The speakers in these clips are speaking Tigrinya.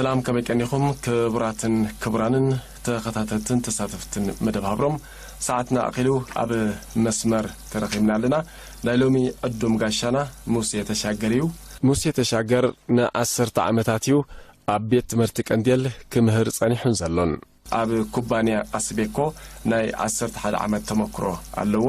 ሰላም፣ ከመይ ቀኒኹም ክቡራትን ክቡራንን ተኸታተልትን ተሳተፍትን መደብ ሃብሮም? ሰዓትና ኣኺሉ ኣብ መስመር ተረኺብና ኣለና። ናይ ሎሚ ዕዱም ጋሻና ሙሴ ተሻገር እዩ። ሙሴ ተሻገር ንዓሰርተ ዓመታት እዩ ኣብ ቤት ትምህርቲ ቀንዴል ክምህር ጸኒሑን ዘሎን። ኣብ ኩባንያ ኣስቤኮ ናይ ዓሰርተ ሓደ ዓመት ተመክሮ ኣለዎ።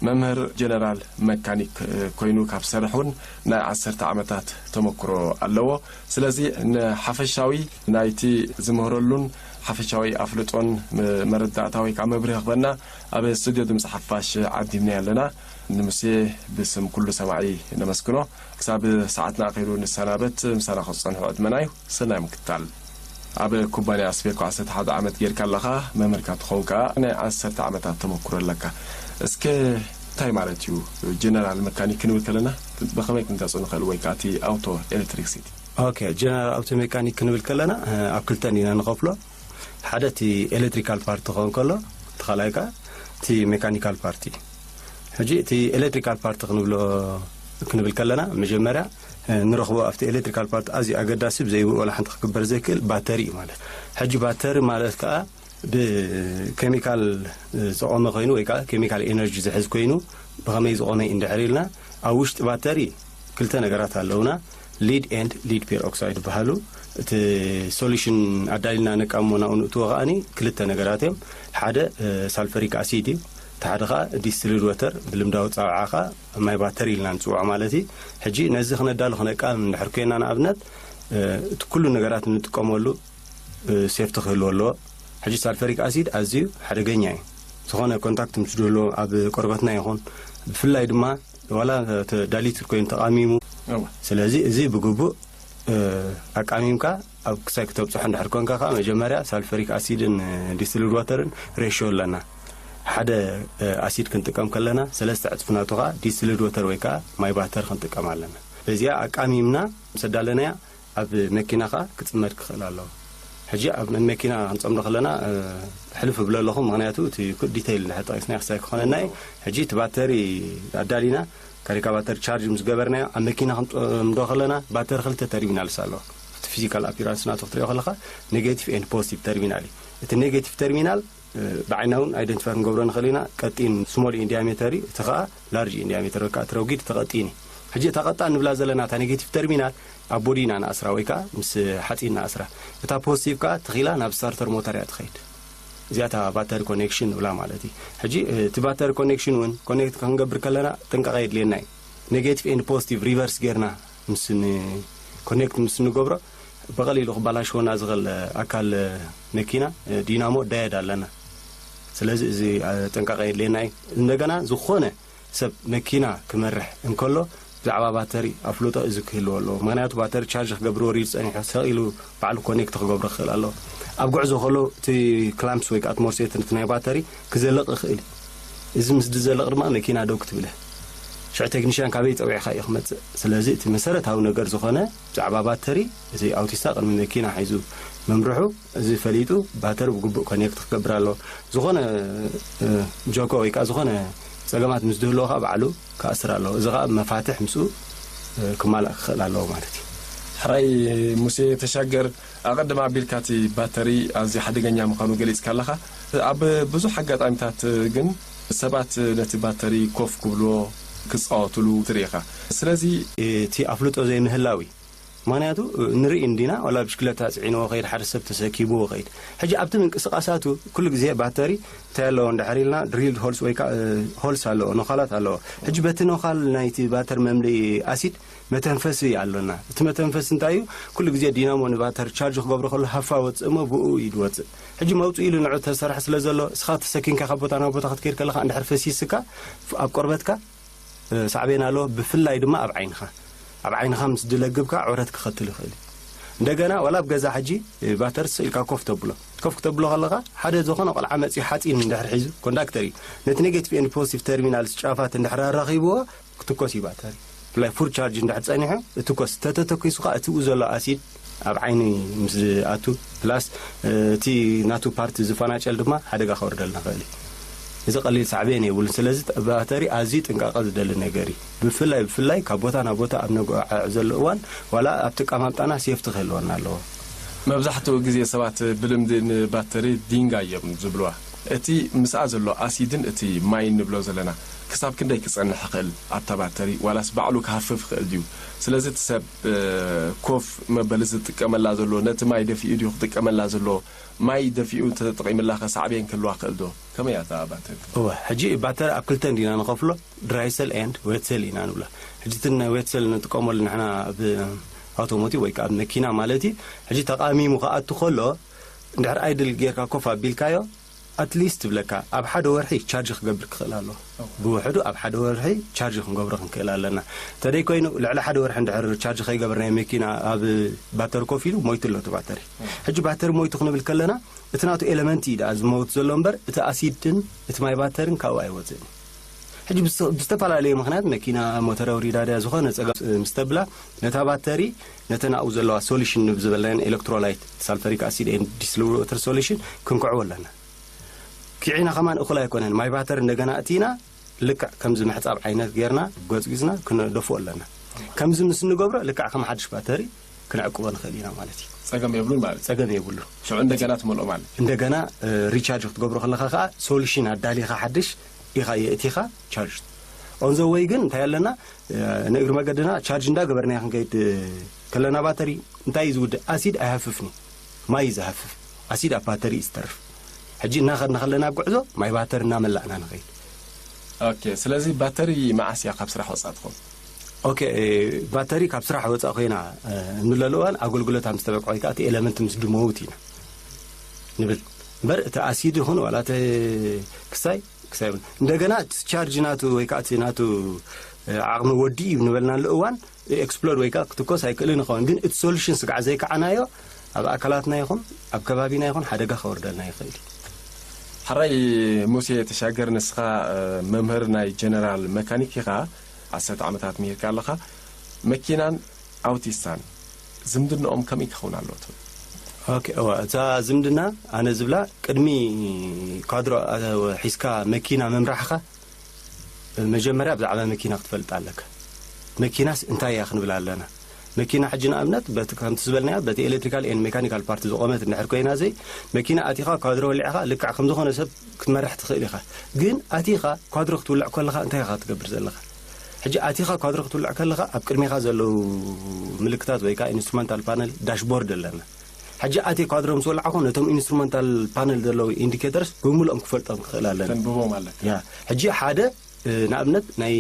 መምህር ጀነራል መካኒክ ኮይኑ ካብ ዝሰርሕ እውን ናይ ዓሰርተ ዓመታት ተመክሮ ኣለዎ። ስለዚ ንሓፈሻዊ ናይቲ ዝምህረሉን ሓፈሻዊ ኣፍልጦን መረዳእታ ወይ ከዓ መብርሂ ክበና ኣብ ስቱድዮ ድምፂ ሓፋሽ ዓዲምና ኣለና። ንሙሴ ብስም ኩሉ ሰማዒ ነመስግኖ። ክሳብ ሰዓትና ኣኺሉ ንሰናበት፣ ምሳና ክትጸንሑ ዕድመና እዩ። ሰናይ ምክታል። ኣብ ኩባንያ ኣስቤኮ ዓሰርተ ሓደ ዓመት ጌርካ ኣለኻ፣ መምህርካ ትኸውን ከኣ ናይ ዓሰርተ ዓመታት ተመኩሮ ኣለካ። እስከ እንታይ ማለት እዩ ጀነራል መካኒክ ክንብል ከለና፣ ብኸመይ ክንገልጾ ንኽእል ወይ ከኣ እቲ ኣውቶ ኤሌክትሪክሲቲ? ኦኬ፣ ጀነራል ኣውቶ ሜካኒክ ክንብል ከለና፣ እ፣ ኣብ ክልተ ኢና ንኸፍሎ። ሓደ እቲ ኤሌክትሪካል ፓርቲ ክኸውን ከሎ፣ እቲ ካልኣይ ከኣ እቲ ሜካኒካል ፓርቲ። ሕጂ እቲ ኤሌክትሪካል ፓርቲ ክንብሎ፣ ክንብል ከለና፣ መጀመርያ፣ እ፣ ንረኽቦ ኣብቲ ኤሌክትሪካል ፓርቲ ኣዝዩ ኣገዳሲ፣ ብዘይብኡ ዋላ ሓንቲ ክግበር ዘይክእል ባተሪ እዩ ማለት። ሕጂ ባተሪ ማለት ከኣ ብኬሚካል ዝቖመ ኮይኑ ወይ ከኣ ኬሚካል ኤነርጂ ዝሕዝ ኮይኑ፣ ብኸመይ ዝቖመ እዩ እንድሕር ኢልና፣ ኣብ ውሽጢ ባተሪ ክልተ ነገራት ኣለውና። ሊድ ኤንድ ሊድ ፔሮክሳይድ ይበሃሉ። እቲ ሶሉሽን ኣዳሊልና ነቃሞ ናብኡ ንእትዎ ከኣኒ ክልተ ነገራት እዮም። ሓደ፣ እ፣ ሳልፈሪክ ኣሲድ እዩ። እቲ ሓደ ከኣ ዲስትልድ ወተር፣ ብልምዳዊ ጻውዓ ከኣ ማይ ባተሪ ኢልና ንጽውዖ ማለት እዩ። ሕጂ ነዚ ክነዳሉ ክነቃም እንድሕር ኮይና ንኣብነት፣ እ፣ እቲ ኩሉ ነገራት እንጥቀመሉ፣ እ፣ ሴፍቲ ክህልዎ ኣለዎ። ሕጂ ሳልፈሪክ ኣሲድ ኣዝዩ ሓደገኛ እዩ። ዝኾነ ኮንታክት ምስ ዝህልዎ ኣብ ቆርበትና ይኹን ብፍላይ ድማ ዋላ ተዳሊት ኮይኑ ተቓሚሙ። እወ። ስለዚ እዚ ብግቡእ፣ እ፣ ኣቃሚምካ ኣብ ክሳይ ክተብጽሖ እንድሕር ኮንካ ከኣ መጀመርያ ሳልፈሪክ ኣሲድን፣ እ፣ ዲስትልድ ዋተርን ሬሽዮ ኣለና። ሓደ፣ እ፣ ኣሲድ ክንጥቀም ከለና ሰለስተ ዕጽፊ ናቱ ከኣ ዲስትልድ ወተር ወይ ከኣ ማይ ባተር ክንጥቀም ኣለና። በዚኣ ኣቃሚምና ምስ ኣዳለናያ ኣብ መኪና ከኣ ክጽመድ ክኽእል ኣለዎ። ሕጂ ኣብ መኪና ክንጸምዶ ከለና፣ እ፣ ሕልፍ እብሎ ኣለኹ፣ ምኽንያቱ እቲ ኩ-፣ ዲቴይል እንድሕር ጠቒስናዮ ክሳይ ክኾነና እዩ። ሕጂ እቲ ባተሪ ኣዳሊና፣ ካሪካ ባተሪ ቻርጅ ምስ ገበርናዮ፣ ኣብ መኪና ክንጸምዶ ከለና፣ ባተሪ ክልተ ተርሚናልስ ኣለዎ። እቲ ፊዚካል ኣፒራንስ ናቱ ክትሪኦ ከለኻ፣ ኔጌቲቭ ኤንድ ፖዚቲቭ ተርሚናል እዩ። እቲ ኔጌቲቭ ተርሚናል፣ እ፣ ብዓይና እውን ኣይደንቲፋይ ክንገብሮ ንኽእል ኢና። ቀጢን ስሞል ኢን ዲያሜተር እዩ፣ እቲ ኸኣ ላርጅ ኢን ዲያሜተር፣ ወይ ከኣ እቲ ረጒድ፣ እቲ ቀጢን እዩ። ሕጂ እታ ቀጣን ንብላ ዘለና፣ እታ ኔጌቲቭ ተርሚናል፣ ኣብ ቦዲና ንኣስራ ወይ ከኣ ምስ ሓጺን ንኣስራ። እታ ፖዚቲቭ ከኣ ትኺላ ናብ ስታርተር ሞተር እያ ትኸይድ። እዚኣ እታ ባተሪ ኮኔክሽን ንብላ ማለት እዩ። ሕጂ፣ እ፣ እቲ ባተሪ ኮኔክሽን እውን ኮኔክት ክንገብር ከለና ጥንቃቐ የድልየና እዩ። ኔጌቲቭ ኤንድ ፖዚቲቭ ሪቨርስ ጌርና ምስ ን-፣ ኮኔክት ምስ ንገብሮ ብቐሊሉ ክባላሽወና ዝኽእል ኣካል መኪና፣ ዲናሞ ዳየድ ኣለና። ስለዚ እዚ፣ እ፣ ጥንቃቐ የድልየና እዩ። እንደገና ዝኾነ ሰብ መኪና ክመርሕ እንከሎ ብዛዕባ ባተሪ ኣፍልጦ እዚ ክህልዎ ኣለዎ። ምኽንያቱ ባተሪ ቻርጅ ክገብር ወሪዱ ጸኒሑ ሰቕ ኢሉ ባዕሉ ኮኔክት ክገብሮ ክኽእል ኣለዎ። ኣብ ጉዕዞ ከሎ እቲ ክላምፕስ ወይ ከዓ እቲ ሞርሴት እቲ ናይ ባተሪ ክዘልቕ ይኽእል እዩ። እዚ ምስ ዝዘልቕ ድማ መኪና ደው ክትብል እያ። ሽዑ ቴክኒሽያን ካበይ ጸዊዕካ እዩ ክመጽእ? ስለዚ እቲ መሰረታዊ ነገር ዝኾነ ብዛዕባ ባተሪ እዚ ኣውቲስታ ቅድሚ መኪና ሒዙ ምምርሑ እዚ ፈሊጡ ባተሪ ብግቡእ ኮኔክት ክገብር ኣለዎ። ዝኾነ፣ እ፣ ጆኮ ወይ ከዓ ዝኾነ ጸገማት ምስ ዝህልዎ ከዓ ባዕሉ ክኣስር ኣለዎ። እዚ ከዓ መፋትሕ ምስኡ፣ እ፣ ክማላእ ክኽእል ኣለዎ ማለት እዩ። ሕራይ ሙሴ ተሻገር፣ ኣቐድም ኣቢልካ እቲ ባተሪ ኣዝዩ ሓደገኛ ምዃኑ ገሊጽካ ኣለኻ። ኣብ ብዙሕ ኣጋጣሚታት ግን ሰባት ነቲ ባተሪ ኮፍ ክብልዎ፣ ክጻወቱሉ ትርኢ ኢኻ። ስለዚ እቲ ኣፍልጦ ዘይምህላው እዩ። ምኽንያቱ ንርኢ እንዲና፣ ዋላ ብሽክለታ ጽዒንዎ ከይድ፣ ሓደ ሰብ ተሰኪብዎ ከይድ። ሕጂ ኣብቲ ምንቅስቓሳቱ ኩሉ ግዜ ባተሪ እንታይ ኣለዎ እንድሕር ኢልና ድሪልድ ሆልስ ወይ ከዓ፣ እ፣ ሆልስ ኣለዎ፣ ነዃላት ኣለዎ። ሕጂ በቲ ነዃል ናይቲ ባተሪ መምልኢ ኣሲድ መተንፈሲ ኣሎና። እቲ መተንፈሲ እንታይ እዩ? ኩሉ ግዜ ዲናሞ ንባተሪ ቻርጅ ክገብሮ ከሎ ሃፋ ወጽእ እሞ ብኡ እዩ ዝወጽእ። ሕጂ መውጽእ ኢሉ ንዑ ተሰርሐ ስለ ዘሎ፣ እስኻ ተሰኪምካ ካብ ቦታ ናብ ቦታ ክትከይድ ከለኻ እንድሕር ፈሲስካ ኣብ ቆርበትካ፣ እ፣ ሳዕቤን ኣለዎ። ብፍላይ ድማ ኣብ ዓይንኻ፣ ኣብ ዓይንኻ ምስ ዝለግብካ ዑረት ክኸትል ይኽእል እዩ። እንደገና ዋላ ኣብ ገዛ ሕጂ፣ እ፣ ባተሪ ስቕ ኢልካ ኮፍ ተብሎ፣ ኮፍ ክተብሎ ከለኻ ሓደ ዝኾነ ቆልዓ መጺኡ ሓጺን እንድሕር ሒዙ፣ ኮንዳክተር እዩ፣ ነቲ ኔጌቲቭ ኤንድ ፖዚቲቭ ተርሚናልስ ጫፋት እንድሕር ኣራኺብዎ ክትኮስ እዩ ባተሪ። ብፍላይ ፉል ቻርጅ እንድሕር ጸኒሑ እትኮስ፣ ተተተኪሱ ከኣ እቲ ብኡ ዘሎ ኣሲድ ኣብ ዓይኒ ምስ ዝኣቱ፣ ፕላስ፣ እ፣ እቲ ናቱ ፓርት ዝፈናጨል ድማ ሓደጋ ከወርደልና ይኽእል እዩ። እዚ ቀሊል ሳዕቤን የብሉን። ስለዚ ባተሪ ኣዝዩ ጥንቃቐ ዝደሊ ነገር እዩ። ብፍላይ፣ ብፍላይ ካብ ቦታ ናብ ቦታ ኣብ ነጓዓዕዘሉ እዋን፣ ዋላ ኣብቲ ኣቀማምጣና ሴፍቲ ክህልወና ኣለዎ። መብዛሕትኡ ግዜ ሰባት ብልምዲ ንባተሪ ዲንጋ እዮም ዝብልዋ። እቲ ምስኣ ዘሎ ኣሲድን እቲ ማይ ንብሎ ዘለና ክሳብ ክንደይ ክጸንሕ ይኽእል ኣብታ ባተሪ፣ ዋላስ ባዕሉ ክሃፍፍ ይኽእል ድዩ? ስለዚ እቲ ሰብ ኮፍ መበሊ ዝጥቀመላ ዘሎ ነቲ ማይ ደፊኡ ድዩ ክጥቀመላ ዘሎ? ማይ ደፊኡ እንተተጠቒምላ ከ ሳዕቤን ክህልዋ ክእል ዶ? ከመይ እያ እታ ባተሪ? እወ፣ ሕጂ ባተሪ ኣብ ክልተ እንዲና ንኸፍሎ፣ ድራይ ሰል ኤንድ ዌት ሰል ኢና ንብላ። ሕጂ እቲ ናይ ዌት ሰል ንጥቀመሉ ንሕና ኣብ ኣውቶሞቲቭ ወይ ከዓ ኣብ መኪና ማለት እዩ። ሕጂ ተቓሚሙ ክኣቱ ከሎ፣ እንድሕር ኣይድል ጌርካ ኮፍ ኣቢልካዮ፣ ኣትሊስት ትብለካ ኣብ ሓደ ወርሒ ቻርጅ ክገብር ክኽእል ኣለዎ። ብውሕዱ ኣብ ሓደ ወርሒ ቻርጅ ክንገብሮ ክንክእል ኣለና። እንተደይ ኮይኑ ልዕሊ ሓደ ወርሒ እንድሕር ቻርጅ ከይገበርናዮ መኪና ኣብ ባተሪ ኮፍ ኢሉ ሞይቱ ኣሎ እቲ ባተሪ። ሕጂ ባተሪ ሞይቱ ክንብል ከለና እቲ ናቱ ኤለመንት እዩ ደኣ ዝመውት ዘሎ እምበር እቲ ኣሲድን እቲ ማይ ባተርን ካብኡ ኣይወፅእን። ሕጂ ብዝተ- ብዝተፈላለየ ምኽንያት መኪና ሞተር ኣውሪዳ ድያ ዝኾነ ፀገም ምስ ተብላ ነታ ባተሪ ነተን ኣብኡ ዘለዋ ሶሉሽን ንብ ዝበልናየን ኤሌክትሮላይት ሳልፈሪክ ኣሲድ ኤንድ ዲስቲልድ ወተር ሶሉሽን ክንክዕዎ ኣለና። ኪዒና ከማን እኹል ኣይኮነን። ማይ ባተር እንደገና እቲና ልክዕ ከምዚ ምሕጻብ ዓይነት ጌርና ጎጽጊጽና ክንደፍኦ ኣለና። ከምዚ ምስ እንገብሮ ልክዕ ከም ሓድሽ ባተሪ ክንዕቅቦ ንኽእል ኢና ማለት እዩ። ጸገም የብሉን ማለት እዩ። ጸገም የብሉን። ሽዑ እንደገና ትመልኦ ማለት እዩ። እንደገና እ፣ ሪቻርጅ ክትገብሮ ከለኻ ከኣ ሶሉሽን ኣዳሊኻ ሓድሽ ኢኻ የእቲኻ ቻርጅ። ኦን ዘ ወይ ግን እንታይ ኣለና፣ እ፣ ንእግሪ መገድና ቻርጅ እንዳገበርና ክንከይድ ከለና ባተሪ እንታይ እዩ ዝውድእ? ኣሲድ ኣይሃፍፍን እዩ። ማይ እዩ ዝሃፍፍ። ኣሲድ ኣብ ባተሪ እዩ ዝተርፍ። ሕጂ እናኸድና ከለና ኣብ ጉዕዞ ማይ ባተሪ እናመላእና ንኸይድ። ኦኬ፣ ስለዚ ባተሪ መዓስ እያ ካብ ስራሕ ወጻእ ትኸውን? ኦኬ፣ ባተሪ ካብ ስራሕ ወጻእ ኮይና እ፣ እንብለሉ እዋን ኣገልግሎታ ምስ ተበቅዐ ወይ ከዓ እቲ ኤለመንት ምስ ድመውት ኢና ንብል። እምበር እቲ ኣሲድ ይኹን ዋላ እቲ ክሳይ ክሳይ ይኹን እንደገና እቲ ቻርጅ ናቱ ወይ ከዓ እቲ ናቱ እ፣ ዓቕሚ ወዲ እዩ ንበልናሉ እዋን ኤክስፕሎድ ወይ ከዓ ክትኮስ ኣይክእልን ይኸውን። ግን እቲ ሶሉሽን ስጋዕ ዘይከዓናዮ ኣብ ኣካላትና ይኹን ኣብ ከባቢና ይኹን ሓደጋ ከወርደልና ይኽእል እዩ። ሕራይ ሙሴ ተሻገር፣ ንስኻ እ፣ መምህር ናይ ጀነራል መካኒክ ኢኻ፣ ዓሰርተ ዓመታት ምሂርካ ኣለኻ። መኪናን ኣውቲስታን ዝምድናኦም ከመይ ክኸውን ኣለዎ ትብል? ኦኬ፣ እዋ፣ እዛ ዝምድና ኣነ ዝብላ ቅድሚ ኳድሮ እ፣ ሒዝካ መኪና ምምራሕኻ መጀመርያ ብዛዕባ መኪና ክትፈልጥ ኣለካ። መኪናስ እንታይ እያ ክንብል ኣለና። መኪና ሕጂ ንኣብነት በቲ ከምቲ ዝበልናዮ በቲ ኤሌክትሪካል ኤንድ ሜካኒካል ፓርቲ ዝቆመት እንድሕር ኮይና ዘይ መኪና ኣቲኻ ኳድሮ ወሊዕኻ ልክዕ ከም ዝኾነ ሰብ ክትመርሕ ትኽእል ኢኻ። ግን ኣቲኻ ኳድሮ ክትውልዕ ከለኻ እንታይ ኢኻ ትገብር ዘለኻ? ሕጂ ኣቲኻ ኳድሮ ክትውልዕ ከለኻ ኣብ ቅድሜኻ ዘለዉ ምልክታት ወይ ከዓ ኢንስትሩመንታል ፓነል ዳሽቦርድ ኣለና። ሕጂ ኣትየ ኳድሮ ምስ ወላዕኹ ነቶም ኢንስትሩመንታል ፓነል ዘለዉ ኢንዲኬተርስ ብምልኦም ክፈልጦም ክኽእል ኣለና። ተንብቦም ኣለካ። ያ፣ ሕጂ ሓደ እ፣ ንኣብነት ናይ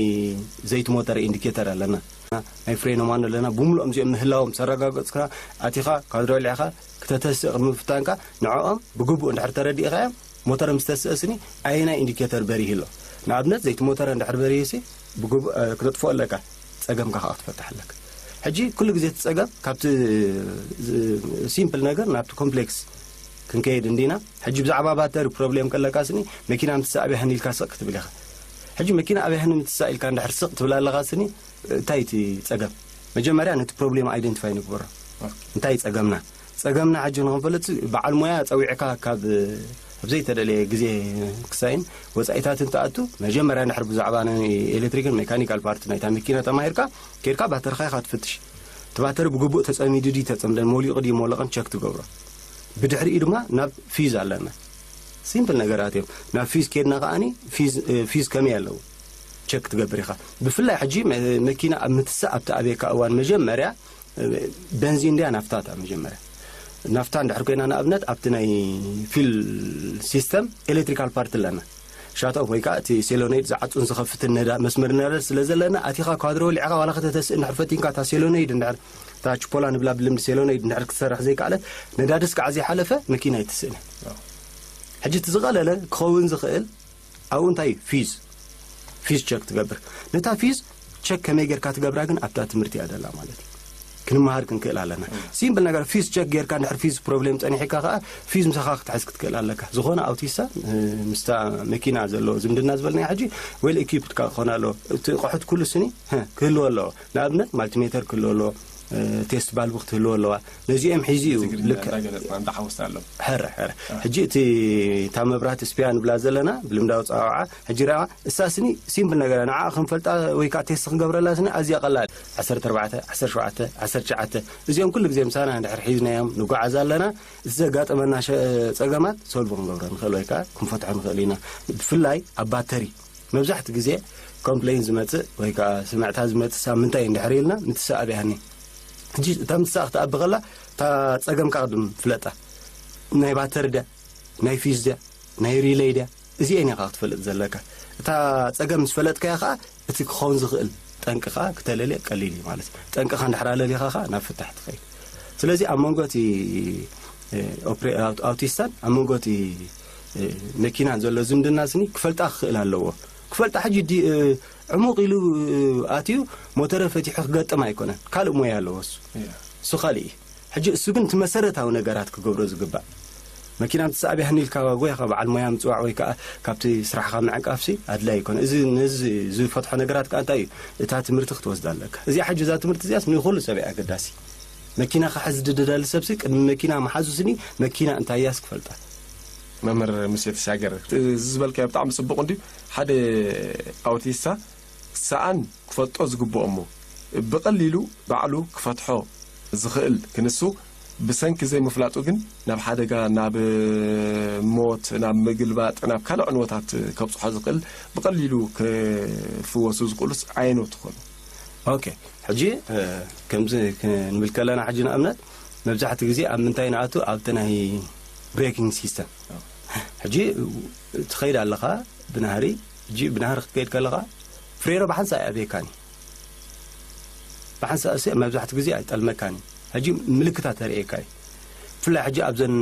ዘይቲ ሞተር ኢንዲኬተር ኣለና፣ ናይ ፍሬኖ ማኖ ኣለና። ብምልኦም እዚኦም ምህላዎም ሰረጋገፅካ ኣቲኻ ኳድሮ ወሊዕኻ ክተተስእ ቅድሚ ምፍታንካ ንዕኦም ብግቡእ እንድሕር ተረዲእኻዮም ሞተር ምስ ተስእስኒ ኣየናይ ኢንዲኬተር በሪህ ኣሎ። ንኣብነት ዘይቲ ሞተር እንድሕር በሪህሲ ብግቡእ እ፣ ክተጥፍኦ ኣለካ። ጸገምካ ከዓ ክትፈትሕ ኣለካ። ሕጂ ኩሉ ግዜ እቲ ጸገም ካብቲ ዝ- ሲምፕል ነገር ናብቲ ኮምፕሌክስ ክንከይድ እንዲና። ሕጂ ብዛዕባ ባተሪ ፕሮብሌም ከለካ ስኒ መኪና ምትሳእ ኣብያህን ኢልካ ስቕ ክትብል ኢኻ። ሕጂ መኪና ኣብያህን ምትሳእ ኢልካ እንድሕር ስቕ ትብል ኣለኻ ስኒ እንታይ እቲ ጸገም? መጀመርያ ነቲ ፕሮብሌም ኣይደንቲፋይ ንግበሮ። እንታይ ጸገምና? ጸገምና ሕጂ ንኽንፈልጥ በዓል ሞያ ጸዊዕካ ካብ ኣብ ዘይተደለየ ግዜ ክሳይን ወጻኢታት እንትኣቱ መጀመርያ እንድሕር ብዛዕባ ናይ ኤሌክትሪክን ሜካኒካል ፓርት ናይታ መኪና ተማሂርካ ኬድካ ባተርኻ ኢኻ ትፍትሽ። እቲ ባተሪ ብግቡእ ተጸሚዱ ድዩ ተጸምደን መውሊቑ ድዩ መውለቕን ቸክ ትገብሮ። ብድሕሪኡ ድማ ናብ ፊዝ ኣለና። ሲምፕል ነገራት እዮም። ናብ ፊዝ ኬድና ከኣኒ ፊዝ እ፣ ፊዝ ከመይ ኣለዉ ቸክ ትገብር ኢኻ። ብፍላይ ሕጂ መ- መኪና ኣብ ምትሳእ ኣብቲ ኣብየካ እዋን መጀመርያ እ፣ በንዚን ድያ ናፍታ እታ መጀመርያ ናፍታ እንድሕር ኮይና ንኣብነት ኣብቲ ናይ ፊል ሲስተም ኤሌክትሪካል ፓርት ኣለና። ሻት ኦፍ ወይ ከዓ እቲ ሴሎነይድ ዝዓፁን ዝኸፍትን ነዳ መስመር ነዳድ ስለ ዘለና ኣቲኻ ኳድሮ ወሊዕኻ ዋላ ከተተስእ እንድሕር ፈቲንካ እታ ሴሎነይድ እንድሕር እታ ችፖላ ንብላ ብልምዲ ሴሎነይድ እንድሕር ክትሰርሕ ዘይከኣለት ነዳድስ ከዓ ዘይሓለፈ መኪና ኣይትስእን። ሕጂ እቲ ዝቐለለ ክኸውን ዝኽእል ኣብኡ እንታይ እዩ ፊዝ ፊዝ ቸክ ትገብር። ነታ ፊዝ ቸክ ከመይ ጌርካ ትገብራ ግን ኣብታ ትምህርቲ እያ ደላ ማለት እዩ። ክንመሃር ክንክእል ኣለና። ሲምፕል ነገር ፊዝ ቸክ ጌርካ እንድሕር ፊዝ ፕሮብሌም ጸኒሕካ ከኣ ፊዝ ምሳኻ ክትሕዝ ክትክእል ኣለካ። ዝኾነ ኣውቲስታ እ፣ ምስታ መኪና ዘሎ ዝምድና ዝበልናዮ ሕጂ ዌል ኢኩፕድ ክኾን ኣለዎ። እቲ ኣቑሑት ኩሉ ስኒ ህ፣ ክህልዎ ኣለዎ። ንኣብነት ማልቲሜተር ክህልዎ ኣለዎ። ቴስት ባልቡ ክትህልዎ ኣለዋ። ነዚኦም ሒዙ እዩ። ልክ እንዳገለጽና እንዳሓወስና ኣሎ። ሕረ ሕረ ሕጂ እቲ እታ መብራህቲ ስፒያ ንብላ ዘለና ብልምዳዊ ጸዋውዓ፣ ሕጂ ርኣ፣ እሳ ስኒ ሲምፕል ነገር ንዓ ክንፈልጣ ወይ ከዓ ቴስት ክንገብረላ ስኒ ኣዝያ ቀላል። ዓሰርተ ኣርባዕተ፣ ዓሰርተ ሸውዓተ፣ ዓሰርተ ትሽዓተ፣ እዚኦም ኩሉ ግዜ ምሳና እንድሕር ሒዝናዮም ንጓዓዝ ኣለና። እቲ ዘጋጠመና ሸ- ጸገማት ሶልቭ ክንገብሮ ንኽእል ወይ ከዓ ክንፈትሖ ንኽእል ኢና። ብፍላይ ኣብ ባተሪ መብዛሕቲ ግዜ ኮምፕሌን ዝመጽእ ወይ ከዓ ስምዕታ ዝመጽእ ሳምንታይ እንድሕር ኢልና ምትሰኣብ ያህኒ። ሕጂ እታ ምትሰኣ ክትኣቢ ከላ እታ ጸገምካ ቅድም ፍለጣ። ናይ ባተሪ ድያ፣ ናይ ፊዝ ድያ፣ ናይ ሪለይ ድያ፣ እዚኤን ኢኻ ክትፈልጥ ዘለካ። እታ ጸገም ምስ ፈለጥካያ ከዓ እቲ ክኸውን ዝኽእል ጠንቂ ከዓ ክተለልየ ቀሊል እዩ ማለት እዩ። ጠንቅኻ እንድሕር ኣለሊኻ ከዓ ናብ ፍታሕ ትኸይድ። ስለዚ ኣብ መንጎ እቲ ኣውቲስታን ኣብ መንጎ እቲ መኪናን ዘሎ ዝምድና ስኒ ክፈልጣ ክኽእል ኣለዎ። ክፈልጣ ሕጂ ዕሙቕ ኢሉ ኣትዩ ሞተረ ፈቲሑ ክገጥም ኣይኮነን። ካልእ ሞያ ኣለዎ እሱ። እሱ ካልእ እዩ። ሕጂ እሱ ግን እቲ መሰረታዊ ነገራት ክገብሮ ዝግባእ መኪና ምትሰኣብ ያህኒ ኢልካ ጎይኻ በዓል ሞያ ምፅዋዕ ወይ ከዓ ካብቲ ስራሕኻ ምዕቃፍሲ ኣድላይ ይኮነ። እዚ ነዚ ዝፈትሖ ነገራት ከዓ እንታይ እዩ? እታ ትምህርቲ ክትወስዳ ኣለካ። እዚኣ ሕጂ እዛ ትምህርቲ እዚኣስ ንኩሉ ሰብ እያ ኣገዳሲ። መኪና ክሕዝ ድደሊ ሰብሲ ቅድሚ መኪና መሓዙ ስኒ መኪና እንታይ እያስ ክፈልጣ። መምህር ሙሴ ተሻገር፣ እዚ ዝበልካዮ ብጣዕሚ ጽቡቕ እንድዩ። ሓደ ኣውቲስታ ሰኣን ክፈልጦ ዝግብኦ እሞ ብቐሊሉ ባዕሉ ክፈትሖ ዝኽእል ክንሱ ብሰንኪ ዘይምፍላጡ ግን ናብ ሓደጋ፣ ናብ ሞት፣ ናብ ምግልባጥ፣ ናብ ካልእ ዕንወታት ከብጽሖ ዝኽእል ብቐሊሉ ክፍወሱ ዝኽእሉስ ኣየኖት ይኾኑ? ኦኬ፣ ሕጂ ከምዚ ክንብል ከለና ሕጂ ንኣብነት መብዛሕቲ ግዜ ኣብ ምንታይ ንኣቱ ኣብቲ ናይ ብሬኪንግ ሲስተም። ሕጂ ትኸይድ ኣለኻ ብናህሪ። ሕጂ ብናህሪ ክትከይድ ከለኻ ፍሬኖ ብሓንሳእ ኣበየካኒ። ብሓንሳእ ሲ መብዛሕቲ ግዜ ኣይጠልመካኒ። ሕጂ ምልክታት ተርእየካ እዩ። ብፍላይ ሕጂ ኣብዘን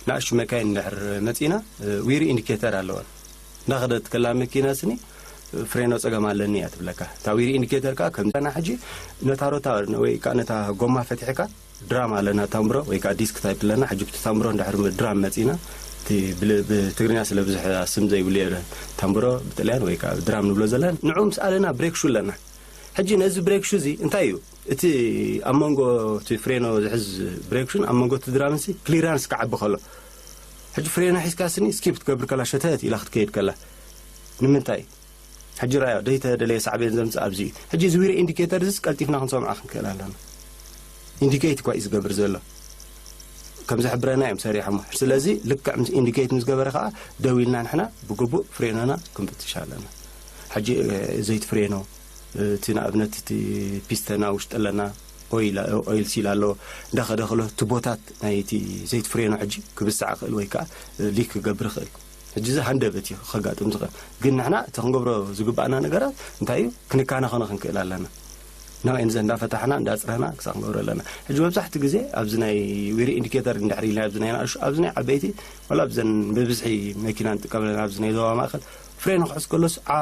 ንኣሽቱ መካይን እንድሕር መጺና ዊሪ ኢንዲኬተር ኣለወን። እንዳኸደት ከላ መኪና ስኒ ፍሬኖ ጸገም ኣለኒ እያ ትብለካ። እታ ዊሪ ኢንዲኬተር ከዓ ከምና ሕጂ ነታ ሮታ ወይ ከዓ ነታ ጎማ ፈቲሕካ ድራም ኣለና ታምብሮ ወይ ከዓ ዲስክ ታይፕ ኣለና። ሕጂ ብቲ ታምብሮ እንድሕር ድራም መጺና፣ እቲ ብትግርኛ ስለ ብዙሕ ስም ዘይብሉ ታምብሮ ብጥልያን ወይ ከዓ ድራም ንብሎ ዘለና ንዑ ምስ ኣለና ብሬክ ሹ ኣለና። ሕጂ ነዚ ብሬክ ሹ እዚ እንታይ እዩ? እቲ ኣብ መንጎ እቲ ፍሬኖ ዝሕዝ ብሬክ ሹን ኣብ መንጎ እቲ ድራምንሲ ክሊራንስ ክዓቢ ከሎ፣ ሕጂ ፍሬኖ ሒዝካ ስኒ ስኪፕ ትገብር ከላ ሸተት ኢላ ክትከይድ ከላ ንምንታይ? ሕጂ ራዮ ደይተደለየ ሳዕቤን ዘምፅእ ኣብዚ እዩ። ሕጂ እዚ ዊሪ ኢንዲኬተር እዚስ ቀልጢፍና ክንሰምዖ ክንክእል ኣለና። ኢንዲኬት እኳ እዩ ዝገብር ዘሎ። ከም ዝሕብረና እዮም ሰሪሖሞ። ስለዚ ልክዕ ምስ ኢንዲኬት ምስ ገበረ ከዓ ደው ኢልና ንሕና ብግቡእ ፍሬኖና ክንፍትሽ ኣለና። ሕጂ ዘይት ፍሬኖ እቲ ንኣብነት እቲ ፒስተና ውሽጢ ኣለና ኦይል ሲል ኣሎ። እንዳኸደ ከሎ ትቦታት ናይ እቲ ዘይት ፍሬኖ ሕጂ ክብሳዕ ክእል ወይ ከዓ ሊክ ክገብር ይኽእል። ሕጂ እዚ ሃንደበት እዩ ከጋጥም ዝኽእል። ግን ንሕና እቲ ክንገብሮ ዝግባኣና ነገራት እንታይ እዩ? ክንካናኸኖ ክንክእል ኣለና። ናባይን ዘ እንዳፈታሕና እንዳፅረህና ክሳብ ክንገብሮ ኣለና። ሕጂ መብዛሕቲ ግዜ ኣብዚ ናይ ዊሪ ኢንዲኬተር እንድሕር ኢልና ኣብዚ ናይ ናእሹ ኣብዚ ናይ ዓበይቲ ዋላ ኣብዘን ብብዝሒ መኪና ንጥቀመለን ኣብዚ ናይ ዞባ ማእኸል ፍሬን ክሕዝ ከሎስ ዓ